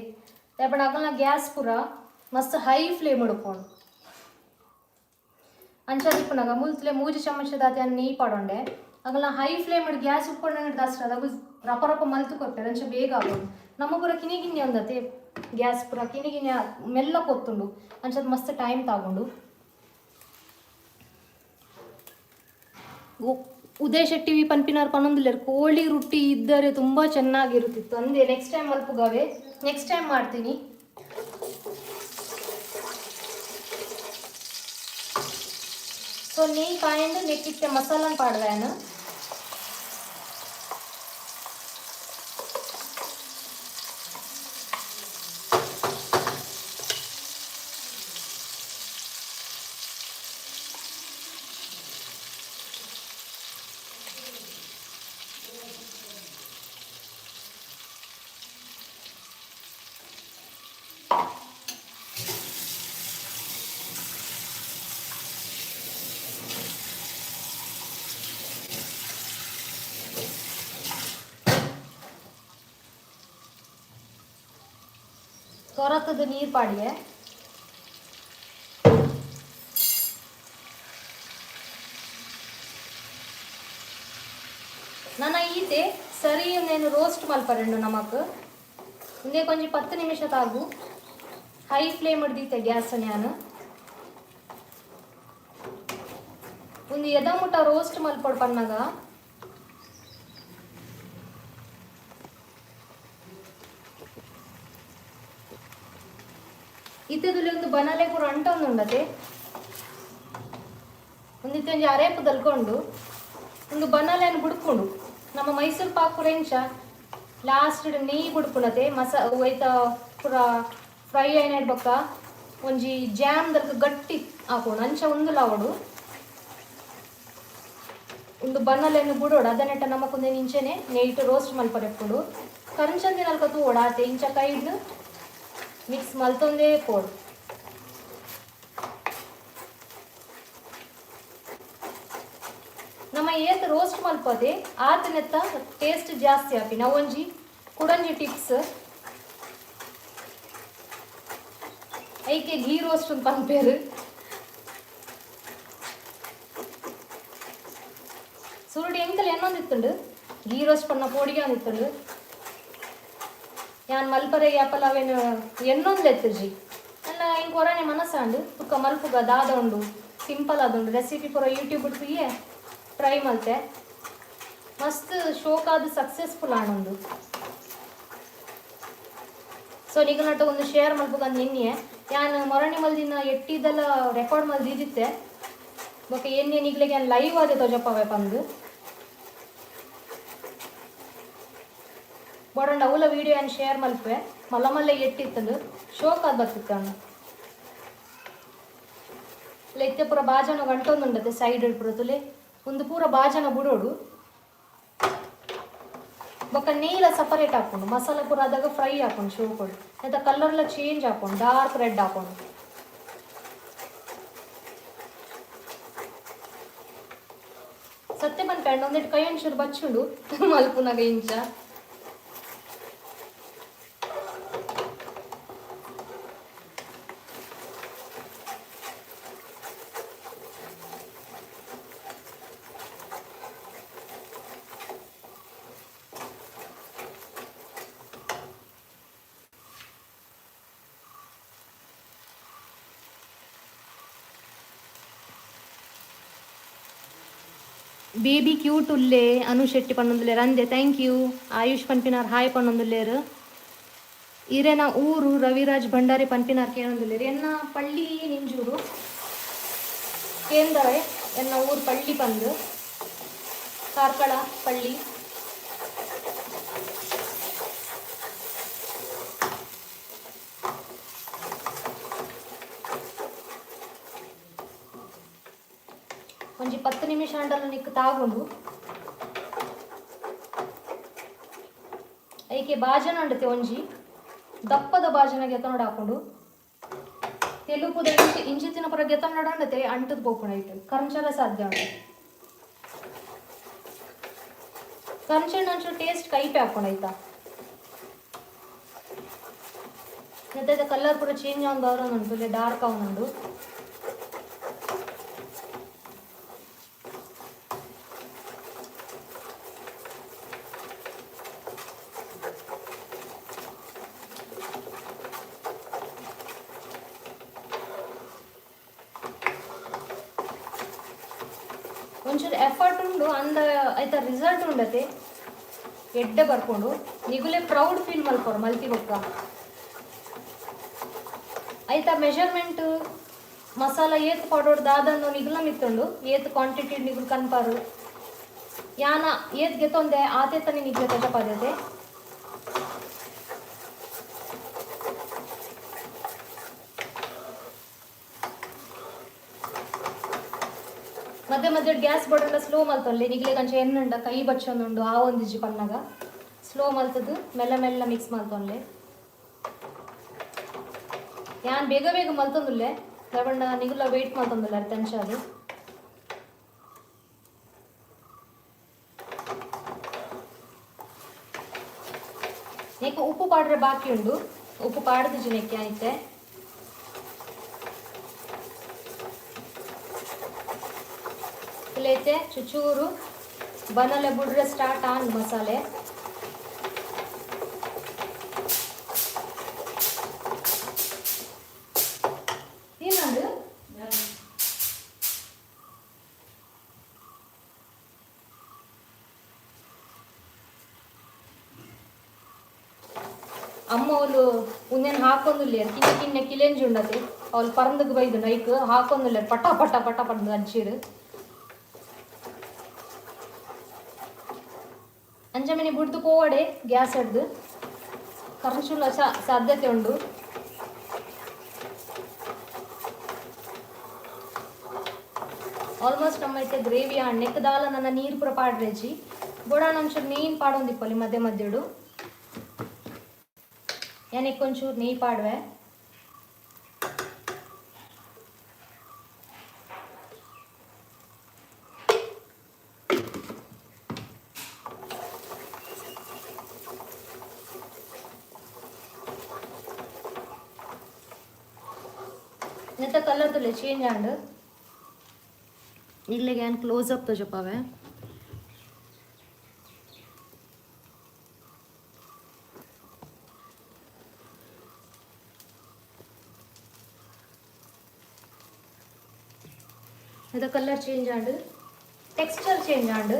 ದಾಯಪಂಡ ಅಗಲ್ನ ಗ್ಯಾಸ್ ಪೂರ ಮಸ್ತ್ ಹೈ ಫ್ಲೇಮ್ ಉಡ್ಕೊಂಡು ಅಂಚ ದಿಪ್ಪುನಗ ಮುಲ್ತಲೆ ಮೂಜಿ ಚಮಚ ದಾತೆ ನೆಯ್ಯಿ ಪಾಡೊಂಡೆ. ಅಗಲ್ನ ಹೈ ಫ್ಲೇಮ್ ಗ್ಯಾಸ್ ಉಪ್ಪೊಂಡ ದಾಸ್ರ ಅವು ರಪ ರಪ ಮಲ್ತು ಕೊರ್ಪೇರು. ಅಂಚ ಬೇಗ ಆಗೋದು. ನಮ್ಮ ಪೂರ ಕಿನಿ ಗಿನ್ನೆ ಒಂದತೆ ಗ್ಯಾಸ್ ಪೂರ ಕಿನಿ ಗಿನ್ನೆ ಮೆಲ್ಲ ಕೊತ್ತುಂಡು. ಅಂಚದ ಮಸ್ತ್ ಟೈಮ್ ತಾಗೊಂಡು. ಉದಯ್ ಶೆಟ್ಟಿ ವಿ ಪನ್ಪಿನಾರ್ ಪನೊಂದುಲ್ಲೆರ್ ಕೋಳಿ ರೊಟ್ಟಿ ಇದ್ದರೆ ತುಂಬ ಚೆನ್ನಾಗಿರುತ್ತಿತ್ತು ಅಂದೆ. ನೆಕ್ಸ್ಟ್ ಟೈಮ್ ಮಲ್ಪುಗವೆ, ನೆಕ್ಸ್ಟ್ ಟೈಮ್ ಮಾಡ್ತೀನಿ. ಸೊ ನೆಯ್ಯಿ ಕಾಯಂಡು ನೆಕ್ಕಿತ್ತೆ ಮಸಾಲಾನ್ ಪಾಡ್ವೇನು. ಕೊರತದ ನೀರು ಪಾಡಿಯೆ. ನನ್ನ ಈತೆ ಸರಿ ಉಂದೇನು ರೋಸ್ಟ್ ಮಲ್ಪರೆಂಡು ನಮಕ್. ಉಂದೆ ಕೊಂಚ 10 ನಿಮಿಷ ತಾಗು. ಹೈ ಫ್ಲೇಮ್ ದೀತೆ ಗ್ಯಾಸ್ ನಾನು. ಒಂದು ಎದ ಮುಟ್ಟ ರೋಸ್ಟ್ ಮಲ್ಪೊಡು ಪನ್ನಗ ಇತ್ತದಲ್ಲಿ ಒಂದು ಬನಲೆ ಪೂರ ಅಂಟೊಂದುಂಡತೆ. ಒಂದಿತ್ತೆ ಒಂಜಿ ಅರೇಪು ದಲ್ಕೊಂಡು ಒಂದು ಬನಲೆನ್ ಬುಡ್ಪುಂಡು. ನಮ್ಮ ಮೈಸೂರು ಪಾಕ್ ಪೂರ ಎಂಚ ಲಾಸ್ಟ್ ನೆಯ್ಯಿ ಬುಡ್ಪುನತೆ ಒಯ್ತ ಪೂರ ಫ್ರೈ ಆಯ್ನ ಬೊಕ್ಕ ಒಂಜಿ ಜಾಮ್ ದಲ್ಕ ಗಟ್ಟಿ ಆಪುಂಡು. ಅಂಚ ಉಂದುಲ ಆವೊಡು. ಒಂದು ಬನ್ನಲೆನ್ ಬುಡೋಡು. ಅದನ್ನೆಟ್ಟ ನಮಕ್ ಇಂಚೆನೆ ನೆಯ್ಟ್ ರೋಸ್ಟ್ ಮಲ್ಪರೆಪ್ಪುಂಡು. ಕರಂಚಂದಿನಲ್ಕ ತೂವೊಡು ಆತೆ. ಇಂಚ ಕೈಡ್ ಮಿಕ್ಸ್ ಮಲ್ತೊಂದೇ ಪೋಡು. ನಮ್ಮ ಏತ್ ರೋಸ್ಟ್ ಮಲ್ಪದೆ ಆತನೆತ್ತ ಟೇಸ್ಟ್ ಜಾಸ್ತಿ ಆಪಿ. ಒಂಜಿ ಕುಡಂಜಿ ಟಿಪ್ಸ್, ಐಕೆ ಘೀ ರೋಸ್ಟ್ ಅಂತ ಪನ್ಪೇರು. ಸುರುಡಿ ಎಂಕಲ್ ಎನ್ನೊಂದಿತ್ತುಂಡು ಘೀ ರೋಸ್ಟ್ ಪನ್ನ ಪೋಡಿಗೆ ಒಂದಿತ್ತುಂಡು. ಯಾನ್ ಮಲ್ಪರೆ ಯಾಪಲ ಅವೇನು ಎನ್ನೊಂದು ಎತ್ತುಜಿ. ನನ್ನ ಇಂಕ್ ಒರನೆ ಮನಸ್ಸಾಂಡು ತುಕ್ಕ ಮಲ್ಪುಗ ದಾದ ಉಂಡು ಸಿಂಪಲ್ ಆದುಂಡು ರೆಸಿಪಿ ಪೂರ ಯೂಟ್ಯೂಬ್ ತೂಯೆ ಟ್ರೈ ಮಲ್ತೆ. ಮಸ್ತ್ ಶೋಕಾದ್ ಸಕ್ಸಸ್ಫುಲ್ ಆಂಡೊಂದು. ಸೊ ನಿಗನಟ ಒಂದು ಶೇರ್ ಮಲ್ಪುಗಂದು ಎಣ್ಣೆ ಯಾನ್ ಮೊರಣಿ ಮಲ್ದಿನ ಎಟ್ಟಿದೆಲ್ಲ ರೆಕಾರ್ಡ್ ಮಲ್ದಿದ್ದಿತ್ತೆ. ಬೊಕ ಎಣ್ಣೆ ನಿಗ್ಲಿಗೆ ಯಾನ್ ಲೈವ್ ಆದೆ ತೋಜಪ್ಪವೆ ಪಂದು. ಬೋಡಂಡ ಅವಲ ವೀಡಿಯೋ ಯಾನ್ ಶೇರ್ ಮಲ್ಪೆ. ಮಲ್ಲ ಮಲ್ಲ ಎಟ್ಟಿತ್ತಂದು ಶೋಕ್ ಆದ್ ಬತ್ತಿತ್ತು ಅಣ್ಣ. ಇತ್ತೆ ಪೂರ ಬಾಜನ ಗಂಟೊಂದುಂಡತೆ ಸೈಡ್ ಪೂರ ತುಲೆ ಒಂದು ಪೂರ ಬಾಜನ ಬುಡೋಡು. ಬೊಕ ನೀಲ ಸಪರೇಟ್ ಹಾಕೊಂಡು ಮಸಾಲ ಪೂರ ಆದಾಗ ಫ್ರೈ ಹಾಕೊಂಡು ಶೋಕೊಡು. ಮತ್ತೆ ಕಲರ್ಲ ಚೇಂಜ್ ಹಾಕೊಂಡು ಡಾರ್ಕ್ ರೆಡ್ ಹಾಕೊಂಡು. ಸತ್ಯ ಪನ್ಪೆ ಒಂದಿಟ್ಟು ಕೈ ಒಂಚೂರು ಬಚ್ಚುಂಡು ಮಲ್ಪುನಗ ಇಂಚ. ಬೇಬಿ ಕ್ಯೂಟ್ ಉಲ್ಲೆ ಅನು ಶೆಟ್ಟಿ ಪನ್ನೊಂದುಲ್ಲೇರು ಅಂದೆ thank you. AYUSH ಪನ್ಪಿನಾರ್ ಹಾಯ್ ಪನ್ನೊಂದುಲ್ಲೇರು. ಇರೆನ ಊರು ರವಿರಾಜ್ ಭಂಡಾರಿ ಪನ್ಪಿನಾರ್ ಕೇನೊಂದುಲ್ಲೇರು. ಎನ್ನ ಪಳ್ಳಿ ನಿಂಜೂರು ಕೇಂದವೆ, ಎನ್ನ ಊರು ಪಳ್ಳಿ ಪಂದು ಕಾರ್ಕಳ ಪಳ್ಳಿ. ಒಂಜಿ 10 ನಿಮಿಷ ಅಂಡಲ ನಿಕ್ ತಾಗುಂಡು. ಐಕೆ ಬಾಜನ ಅಂಡತೆ ಒಂಜಿ ದಪ್ಪದ ಬಾಜನ ಗೆತನೋಡು ಹಾಕೊಂಡು ತೆಲುಪುದ ಇಂಚಿ ಇಂಚಿತ್ತಿನ ಪುರ ಗೆತನೋಡು ಅಂಡತೆ ಅಂಟದ್ ಪೋಪುಂಡು. ಐಟ್ ಕರ್ಂಚಲ ಸಾಧ್ಯ ಉಂಡು. ಕಂಚಣ್ಣ ಒಂಚೂರು ಟೇಸ್ಟ್ ಕೈಪೆ ಹಾಕೊಂಡು ಆಯ್ತಾ. ಮತ್ತೆ ಕಲರ್ ಪೂರ ಚೇಂಜ್ ಆವೊಂದು ಉಂಟು, ಡಾರ್ಕ್ ಆವೊಂದುಂಡು. ಒಂಚೂರು ಎಫರ್ಟ್ ಉಂಡು ಅಂದ ಐತ ರಿಸಲ್ಟ್ ಉಂಡತೆ ಎಡ್ಡೆ ಬರ್ಕೊಂಡು ನಿಗುಲೆ ಪ್ರೌಡ್ ಫೀಲ್ ಮಲ್ಪರು ಮಲ್ತಿ ಬೊಕ್ಕ. ಐತ ಮೆಜರ್ಮೆಂಟ್ ಮಸಾಲ ಏತ್ ಪಾಡೋಡು ದಾದನ್ನು ನಿಗುಲ ಮಿತ್ತುಂಡು, ಏತ್ ಕ್ವಾಂಟಿಟಿ ನಿಗುಲು ಕನ್ಪಾರು ಯಾನ ಏತ್ ಗೆತೊಂದೆ ಆತೆ ತನಿ ನಿಗ್ಲೆ ತಜಪಾದತೆ. ಮಧ್ಯೆ ಮಧ್ಯೆ ಗ್ಯಾಸ್ ಬಡಂಡ ಸ್ಲೋ ಮಲ್ತೊಲ್ಲೆ ನಿಗ್ಲೆ ಕಂಚ ಎನ್ನುಂಡ ಕೈ ಬಚ್ಚೊಂದುಂಡು ಆ ಒಂದಿಜ್ಜಿ ಪನ್ನಗ ಸ್ಲೋ ಮಲ್ತದು ಮೆಲ್ಲ ಮೆಲ್ಲ ಮಿಕ್ಸ್ ಮಲ್ತೊನ್ಲೆ. ಯಾನ್ ಬೇಗ ಬೇಗ ಮಲ್ತೊಂದುಲ್ಲೆ ಲವಂಡ ನಿಗುಲ ವೇಟ್ ಮಲ್ತೊಂದುಲ್ಲೆ ಅರ್ಥಂಚ ಅದು. ನೆಕ್ ಉಪ್ಪು ಪಾಡ್ರೆ ಬಾಕಿ ಉಂಡು, ಉಪ್ಪು ಪಾಡ್ದಿಜ್ಜಿ ನೆಕ್ಕೆ ಐತೆ. ಐತೆ ಚುಚೂರು ಬನಲೆ ಬುಡ್ರೆ ಸ್ಟಾರ್ಟ್ ಆನ್ ಮಸಾಲೆ. ಏನದು ಅಮ್ಮ ಅವಳು ಉಂದೇನು ಹಾಕೊಂದುಲ್ಲೇರು ಕಿನ್ನ ಕಿನ್ನ ಕಿಲೆಂಜಿ ಉಂಡತೆ ಅವಳು ಪರಂದಗ್ ಬೈದು ನೈಕ್ ಹಾಕೊಂದುಲ್ಲೇರು ಪಟ ಪಟ ಪಟ ಪಂದು ಅಂಚಿರು. ಅಂಚಮನಿ ಬುಡ್ದು ಪೋವಡೆ ಗ್ಯಾಸ್ ಹಿಡ್ದು ಕರ್ಚುಲ ಸಾಧ್ಯತೆ ಉಂಡು. ಆಲ್ಮೋಸ್ಟ್ ನಮ್ಮ ಐತೆ ಗ್ರೇವಿ ನೆಕ್ ದಾಲ ನನ್ನ ನೀರು ಪೂರ ಪಾಡ್ರೆಜಿ ಬೋಡಾಣ ಒಂಚೂರು ನೆಯ್ಯಿನ ಪಾಡೊಂದಿಪ್ಪಲಿ ಮಧ್ಯೆ ಮಧ್ಯಡು. ಯಾನೆಕ್ ಒಂಚೂರು ನೆಯ್ಯಿ ಪಾಡುವೆ. ನೆತ್ತ ಕಲರ್ ತುಲೆ ಚೇಂಜ್ ಆಂಡ್ ಇಲ್ಲಿಗೆ ಏನು ಕ್ಲೋಸ್ ಅಪ್ ತೋಜಪಾವೆ. ಇದು colour change and texture change and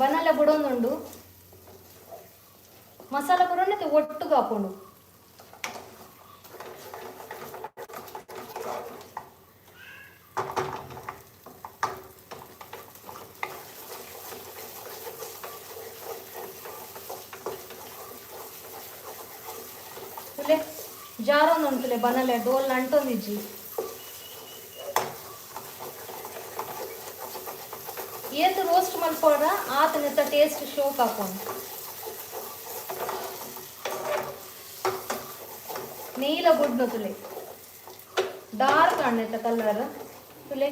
ಬನಲ ಬುಡೊಂದುಂಡು. Masala ಪೂರ ಒಟ್ಟುಗು ಹಾಕೊಂಡು. ತುಲೆ ಜಾರೊಂದು ಉಂಟುಲೆ ಬನಲೆ ಡೋಲ್ ಅಂಟೊಂದಿಜ್ಜಿ. ಏತ್ ರೋಸ್ಟ್ ಮಲ್ಪೋಡ ಆತನೆತ್ತ ಟೇಸ್ಟ್ ಶೋಕ್ ಹಾಕೊಂಡು. ನೀಲ ಬುಡ್ನು ತುಲೆ ಡಾರ್ಕ್ ಅಣ್ಣೆತ್ತ ಕಲರ್ ತುಲೆ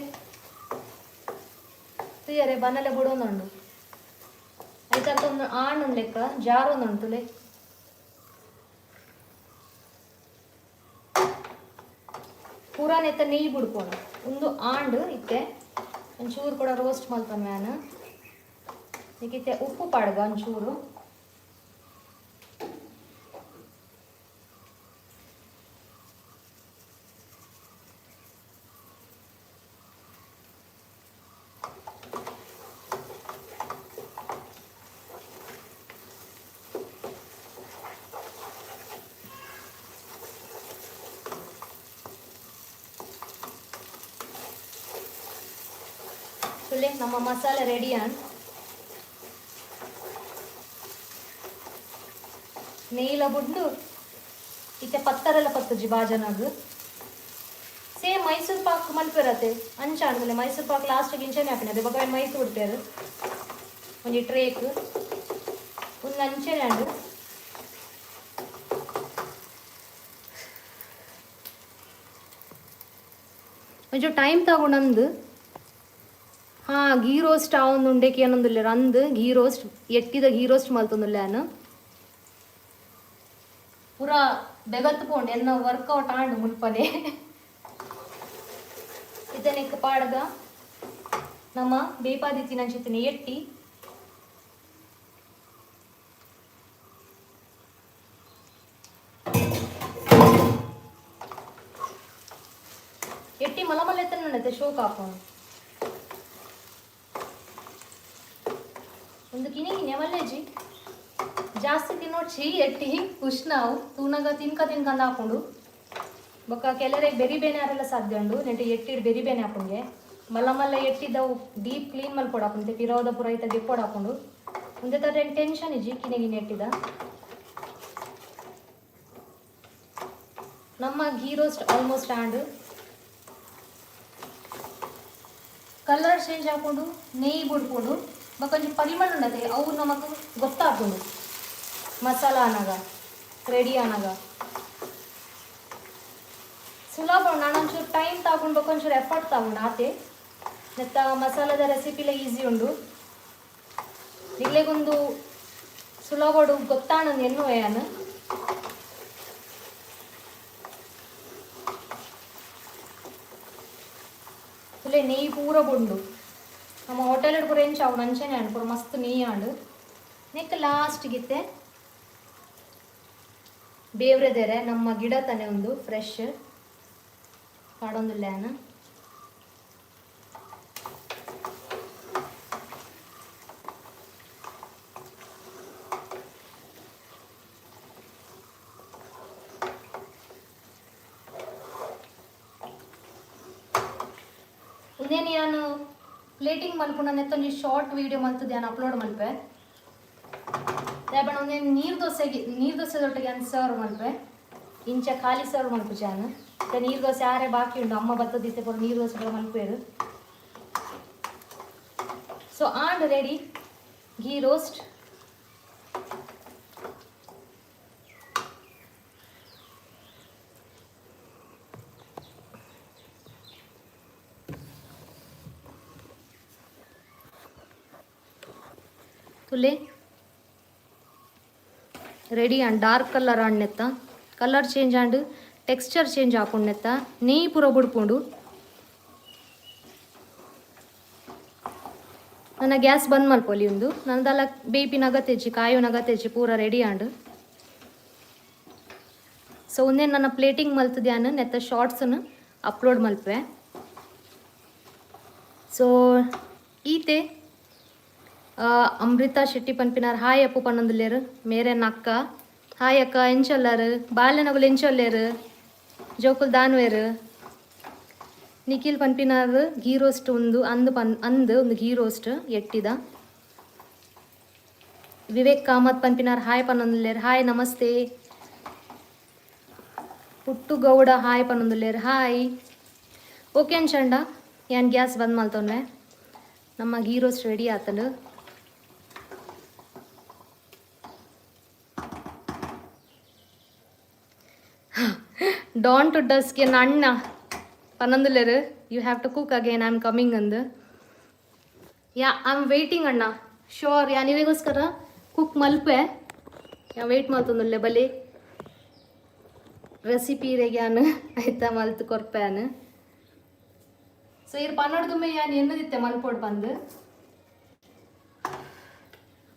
ತುಯರೆ ಬನಲೆ ಬುಡೊಂದುಂಡು. ಐತಂತ ಆಣ್ ಲೆಕ್ಕ ಜಾರೊಂದುಂಡು ತುಲೆ. ಪೂರಾನೆತ್ತ ನೆಯ್ಯಿ ಬುಡ್ಕೊಂಡು ಒಂದು ಆಂಡ್ ಇತ್ತೆ ಒಂಚೂರು ಕೂಡ ರೋಸ್ಟ್ ಮಲ್ಪನ್ ಮ್ಯಾನ್. ಇತ್ತೆ ಉಪ್ಪು ಪಾಡ್ಗ ಒಂಚೂರು. ತುಲೆ ನಮ್ಮ ಮಸಾಲೆ ರೆಡಿ ಆನ್. ನೆಯ್ಯಿಲ ಬುಡ್ದು ಇತ್ತೆ ಪತ್ತರೆಲ್ಲ ಪತ್ತುಜಿ ಬಾಜನಾಗ್. ಸೇಮ್ ಮೈಸೂರು ಪಾಕ್ ಮಲ್ಪೆರತೆ ಅಂಚ ಆಂಡಲೆ ಮೈಸೂರು ಪಾಕ್ ಲಾಸ್ಟ್ ಇಂಚನೆ ಹಾಕಿನ ಅದೇ ಬೊಕ ಮೈಸೂರು ಬಿಡ್ತೇರು ಒಂಜಿ ಟ್ರೇಕ್ ಒಂದು ಅಂಚನೆ ಅಂಡು. ಒಂಚೂರು ಟೈಮ್ ತಗೊಂಡಂದು. ಹಾ, ಗೀ ರೋಸ್ಟ್ ಆವೊಂದುಂಡೆ ಏನೊಂದುಲ್ಲೆರ್ ಅಂದ್ ಗೀ ರೋಸ್ಟ್ ಎಟ್ಟಿದ ಗೀ ರೋಸ್ಟ್ ಮಲ್ತೊಂದುಲ್ಲೆ ಯಾನ್. ಪೂರ ಬೆಗತ್ ಪೋಂಡು ಎನ್ನ ವರ್ಕೌಟ್ ಆಂಡ್ ಮುಲ್ಪನೆ. ಇತ್ತೆ ಪಾಡ್ಗ ನಮ್ಮ ಬೇಪಾದಿತ್ತಿನಂಚಿತ್ತಿನ ಎಟ್ಟಿ. ಎಟ್ಟಿ ಮಲ ಮಲ್ಲ ಎತ್ತನ ಶೋಕ್ ಹಾಕೊಂಡು. ಒಂದು ಕಿನಿ ನೆಮಲ್ಲೇಜಿ ಜಾಸ್ತಿ ತಿನ್ನೋಡ್ಚಿ ಎಟ್ಟಿ ಉಷ್ಣ ಅವು ತೂನಗ ತಿನ್ಕ ತಿನ್ಕಂದ ಹಾಕೊಂಡು. ಬೊಕ್ಕ ಕೆಲವರಿಗೆ ಬೆರಿ ಬೇನೆ ಆರೆಲ್ಲ ಸಾಧ್ಯ ಉಂಡು ನೆಂಟು ಎಟ್ಟಿಡ್ ಬೆರಿ ಬೇನೆ ಹಾಕೊಂಡೆ. ಮಲ್ಲ ಮಲ್ಲ ಎಟ್ಟಿದವು ಡೀಪ್ ಕ್ಲೀನ್ ಮಲ್ಪೊಡು ಹಾಕೊಂಡೆ ಪಿರೋದ ಪುರ ಐತ ದೆಪ್ಪೊಡು ಹಾಕೊಂಡು. ಒಂದೇ ತರ ಟೆನ್ಷನ್ ಇಜ್ಜಿ ಕಿನಿ ಗಿನಿ ಎಟ್ಟಿದ. ನಮ್ಮ ghee roast almost and. Colour change ಹಾಕೊಂಡು ನೆಯ್ಯಿ ಬುಡ್ಕೊಂಡು ಬೊಕ್ಕ ಒಂಜಿ ಪರಿಮಳ ಉಂಡತೆ ಅವು ನಮಕ್ ಗೊತ್ತಾಪುಂಡು ಮಸಾಲ ಆನಗ ರೆಡಿ ಆನಗ. ಸುಲಭ ಉಂಡು ಆಂಡ ಒಂಚೂರು ಟೈಮ್ ತಗೊಂಡು ಬೊಕ್ಕ ಒಂಚೂರು ಎಫರ್ಟ್ ತಗೊಂಡು ಆತೆ. ನೆತ್ತ ಮಸಾಲದ ರೆಸಿಪಿಲ ಈಸಿ ಉಂಡು. ನಿಗ್ಲೆಗೊಂದು ಸುಲಭಡು ಗೊತ್ತಾಣಂದು ಎನ್ನುವೆ ಯಾನ್. ತುಲೆ ನೆಯ್ಯಿ ಪೂರ ಬುಂಡು. ನಮ್ಮ ಹೋಟೆಲ್ ಪೂರ ಎಂಚ ಆವೊಡು ಅಂಚನೆ ಆಂಡ್ ಪೂರ ಮಸ್ತ್ ನೆಯ್ಯಿ ಆಂಡ್. ನೆಕ್ ಲಾಸ್ಟ್ ಗಿತ್ತೆ ಬೇವ್ರೆದೆರೆ ನಮ್ಮ ಗಿಡ ತಾನೆ ಒಂದು ಫ್ರೆಶ್ ಪಾಡೊಂದುಲ್ಲೆ ಯಾನ್. ಉಂದೆನ್ ಯಾನ್ ಪ್ಲೇಟಿಂಗ್ ಮಲ್ಪುನ ನೆತ್ತೊಂಜಿ ಶಾರ್ಟ್ ವೀಡಿಯೋ ಮಲ್ತುದು ಯಾನ್ ಅಪ್ಲೋಡ್ ಮಲ್ಪೆ. ದಾಯೆ ಪಂಡ ಉಂದೆನ್ ನೀರು ದೋಸೆಗೆ ನೀರು ದೋಸೆದೊಟ್ಟಿಗೆ ಯಾನ್ ಸರ್ವ್ ಮಲ್ಪೆ. ಇಂಚ ಖಾಲಿ ಸರ್ವ್ ಮಲ್ಪುಜಿ ಯಾನ್. ಇತ್ತೆ ನೀರು ದೋಸೆ ಆರೆ ಬಾಕಿ ಉಂಡು ಅಮ್ಮ ಬತ್ತದಿತ್ತೆ ಪೂರ ನೀರು ದೋಸೆ ಪೂರ ಮಲ್ಪೇರು. So and ready ghee roast. ತುಲೆ ready and dark colour and colour change and texture change ಆಪುಂಡು ನೆಯ್ಯಿ ಪೂರ ಬುಡ್ಪುಂಡು. ನನ್ನ ಗ್ಯಾಸ್ ಬಂದ್ ಮಲ್ಪೊಲಿ ಉಂದು ನನ್ನದಲ್ಲ ಬೇಪಿನ ಅಗತ್ಯ ಕಾಯುನ ಅಗತ್ಯ ಪೂರ ರೆಡಿ ಆಂಡ್. ಸೊ ಉಂದೇನು ನನ್ನ ಪ್ಲೇಟಿಂಗ್ ಮಲ್ತದ್ಯಾನ್ ನೆತ್ತ ಶಾರ್ಟ್ಸನ್ನು ಅಪ್ಲೋಡ್ ಮಲ್ಪೆ. ಸೊ ಈತೆ ಅಮೃತಾ ಶೆಟ್ಟಿ ಪನ್ಪಿನಾರ್ ಹಾಯ್ ಅಪ್ಪು ಪನ್ನೊಂದುಲ್ಲೇರು. ಮೇರೆ ಅಕ್ಕ, ಹಾಯ್ ಅಕ್ಕ, ಎಂಚೊಲ್ಲಾರು? ಬಾಲ್ಯನಗುಲು ಎಂಚೊಲ್ಲೇರು? ಜೋಕುಲ್ ದಾನ್ವೇರು? ನಿಖಿಲ್ ಪನ್ಪಿನಾರ್ ಗೀ ರೋಸ್ಟ್ ಉಂದು ಅಂದು ಪನ್ ಅಂದು ಒಂದು ಗೀ ರೋಸ್ಟ್ ಎಟ್ಟಿದ. ವಿವೇಕ್ ಕಾಮತ್ ಪನ್ಪಿನಾರ್ ಹಾಯ್ ಪನ್ನೊಂದುಲ್ಲೇರು. ಹಾಯ್, ನಮಸ್ತೆ. ಪುಟ್ಟುಗೌಡ ಹಾಯ್ ಪನ್ನೊಂದುಲ್ಲೇರು. ಹಾಯ್. ಓಕೆ ಅನ್ಚಂಡ, ಯಾನ್ ಗ್ಯಾಸ್ ಬಂದ್ ಮಲ್ತೊನ್ವೆ. ನಮ್ಮ ಗೀ ರೋಸ್ಟ್ ರೆಡಿ ಆತಂಡು. ಡಾನ್ ಟು ಡಸ್ಕ್ ಎನ್ನ ಅಣ್ಣ ಪನ್ನೊಂದುಲ್ಲೇರು, "You have to cook again, I am coming" ಅಂದು. ಯಾ, I am waiting ಅಣ್ಣ. ಶೋರ್, ಯಾ ನೀವೇಗೋಸ್ಕರ ಕುಕ್ ಮಲ್ಪೆ. ಯಾ ವೆಯ್ಟ್ ಮಲ್ತೊಂದುಲ್ಲೆ. ಬಲಿ, ರೆಸಿಪಿ ಯಾನ್ ಆಯ್ತಾ ಮಲ್ತ್ ಕೊರ್ಪೆ. ಸೊ ಇರ್ ಪನ್ನೊಡ್ದುಮ್ಮೆ ಯಾನ್ ಎನ್ನದಿತ್ತೆ ಮಲ್ಪೊಡ್ ಬಂದು.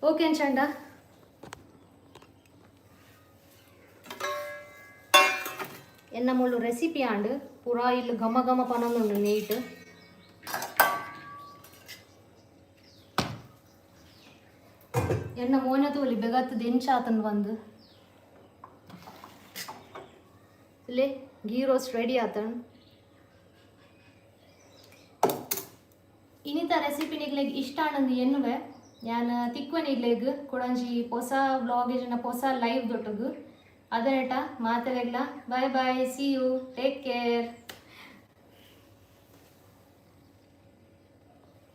ಓಕೆ ಅನ್ಚಂಡ, ಎನ್ನ ಮುಳ್ಳು ರೆಸಿಪಿ ಆಂಡ್. ಪೂರಾ ಇಲ್ಲಿ ಘಮ ಘಮ ಪನೊಂದುಂಡು ನೀಟ್. ಎನ್ನ ಮೋನೆ ತೋಲಿ ಬೆಗತ್ತದ ಎಂಚ ಆತಂದು ಬಂದು. ಇಲ್ಲಿ ಗೀ ರೋಸ್ಟ್ ರೆಡಿ ಆತಂಡ್. ಇನಿತ ರೆಸಿಪಿ ನಿಗ್ಲೆಗ್ ಇಷ್ಟ ಆಂಡಂದು ಎನ್ನುವೆ. ಯಾನ್ ತಿಕ್ವನಿಗ್ಲೆಗ್ ಕುಡಂಜಿ ಪೊಸ ವ್ಲಾಗ್ ಇಜ್ಜಿಂಡ ಪೊಸ live ದೊಟ್ಟುಗು. ಅದನೇಟ ಮಾತೆರೆಗ್ಲ bye bye, see you, take care.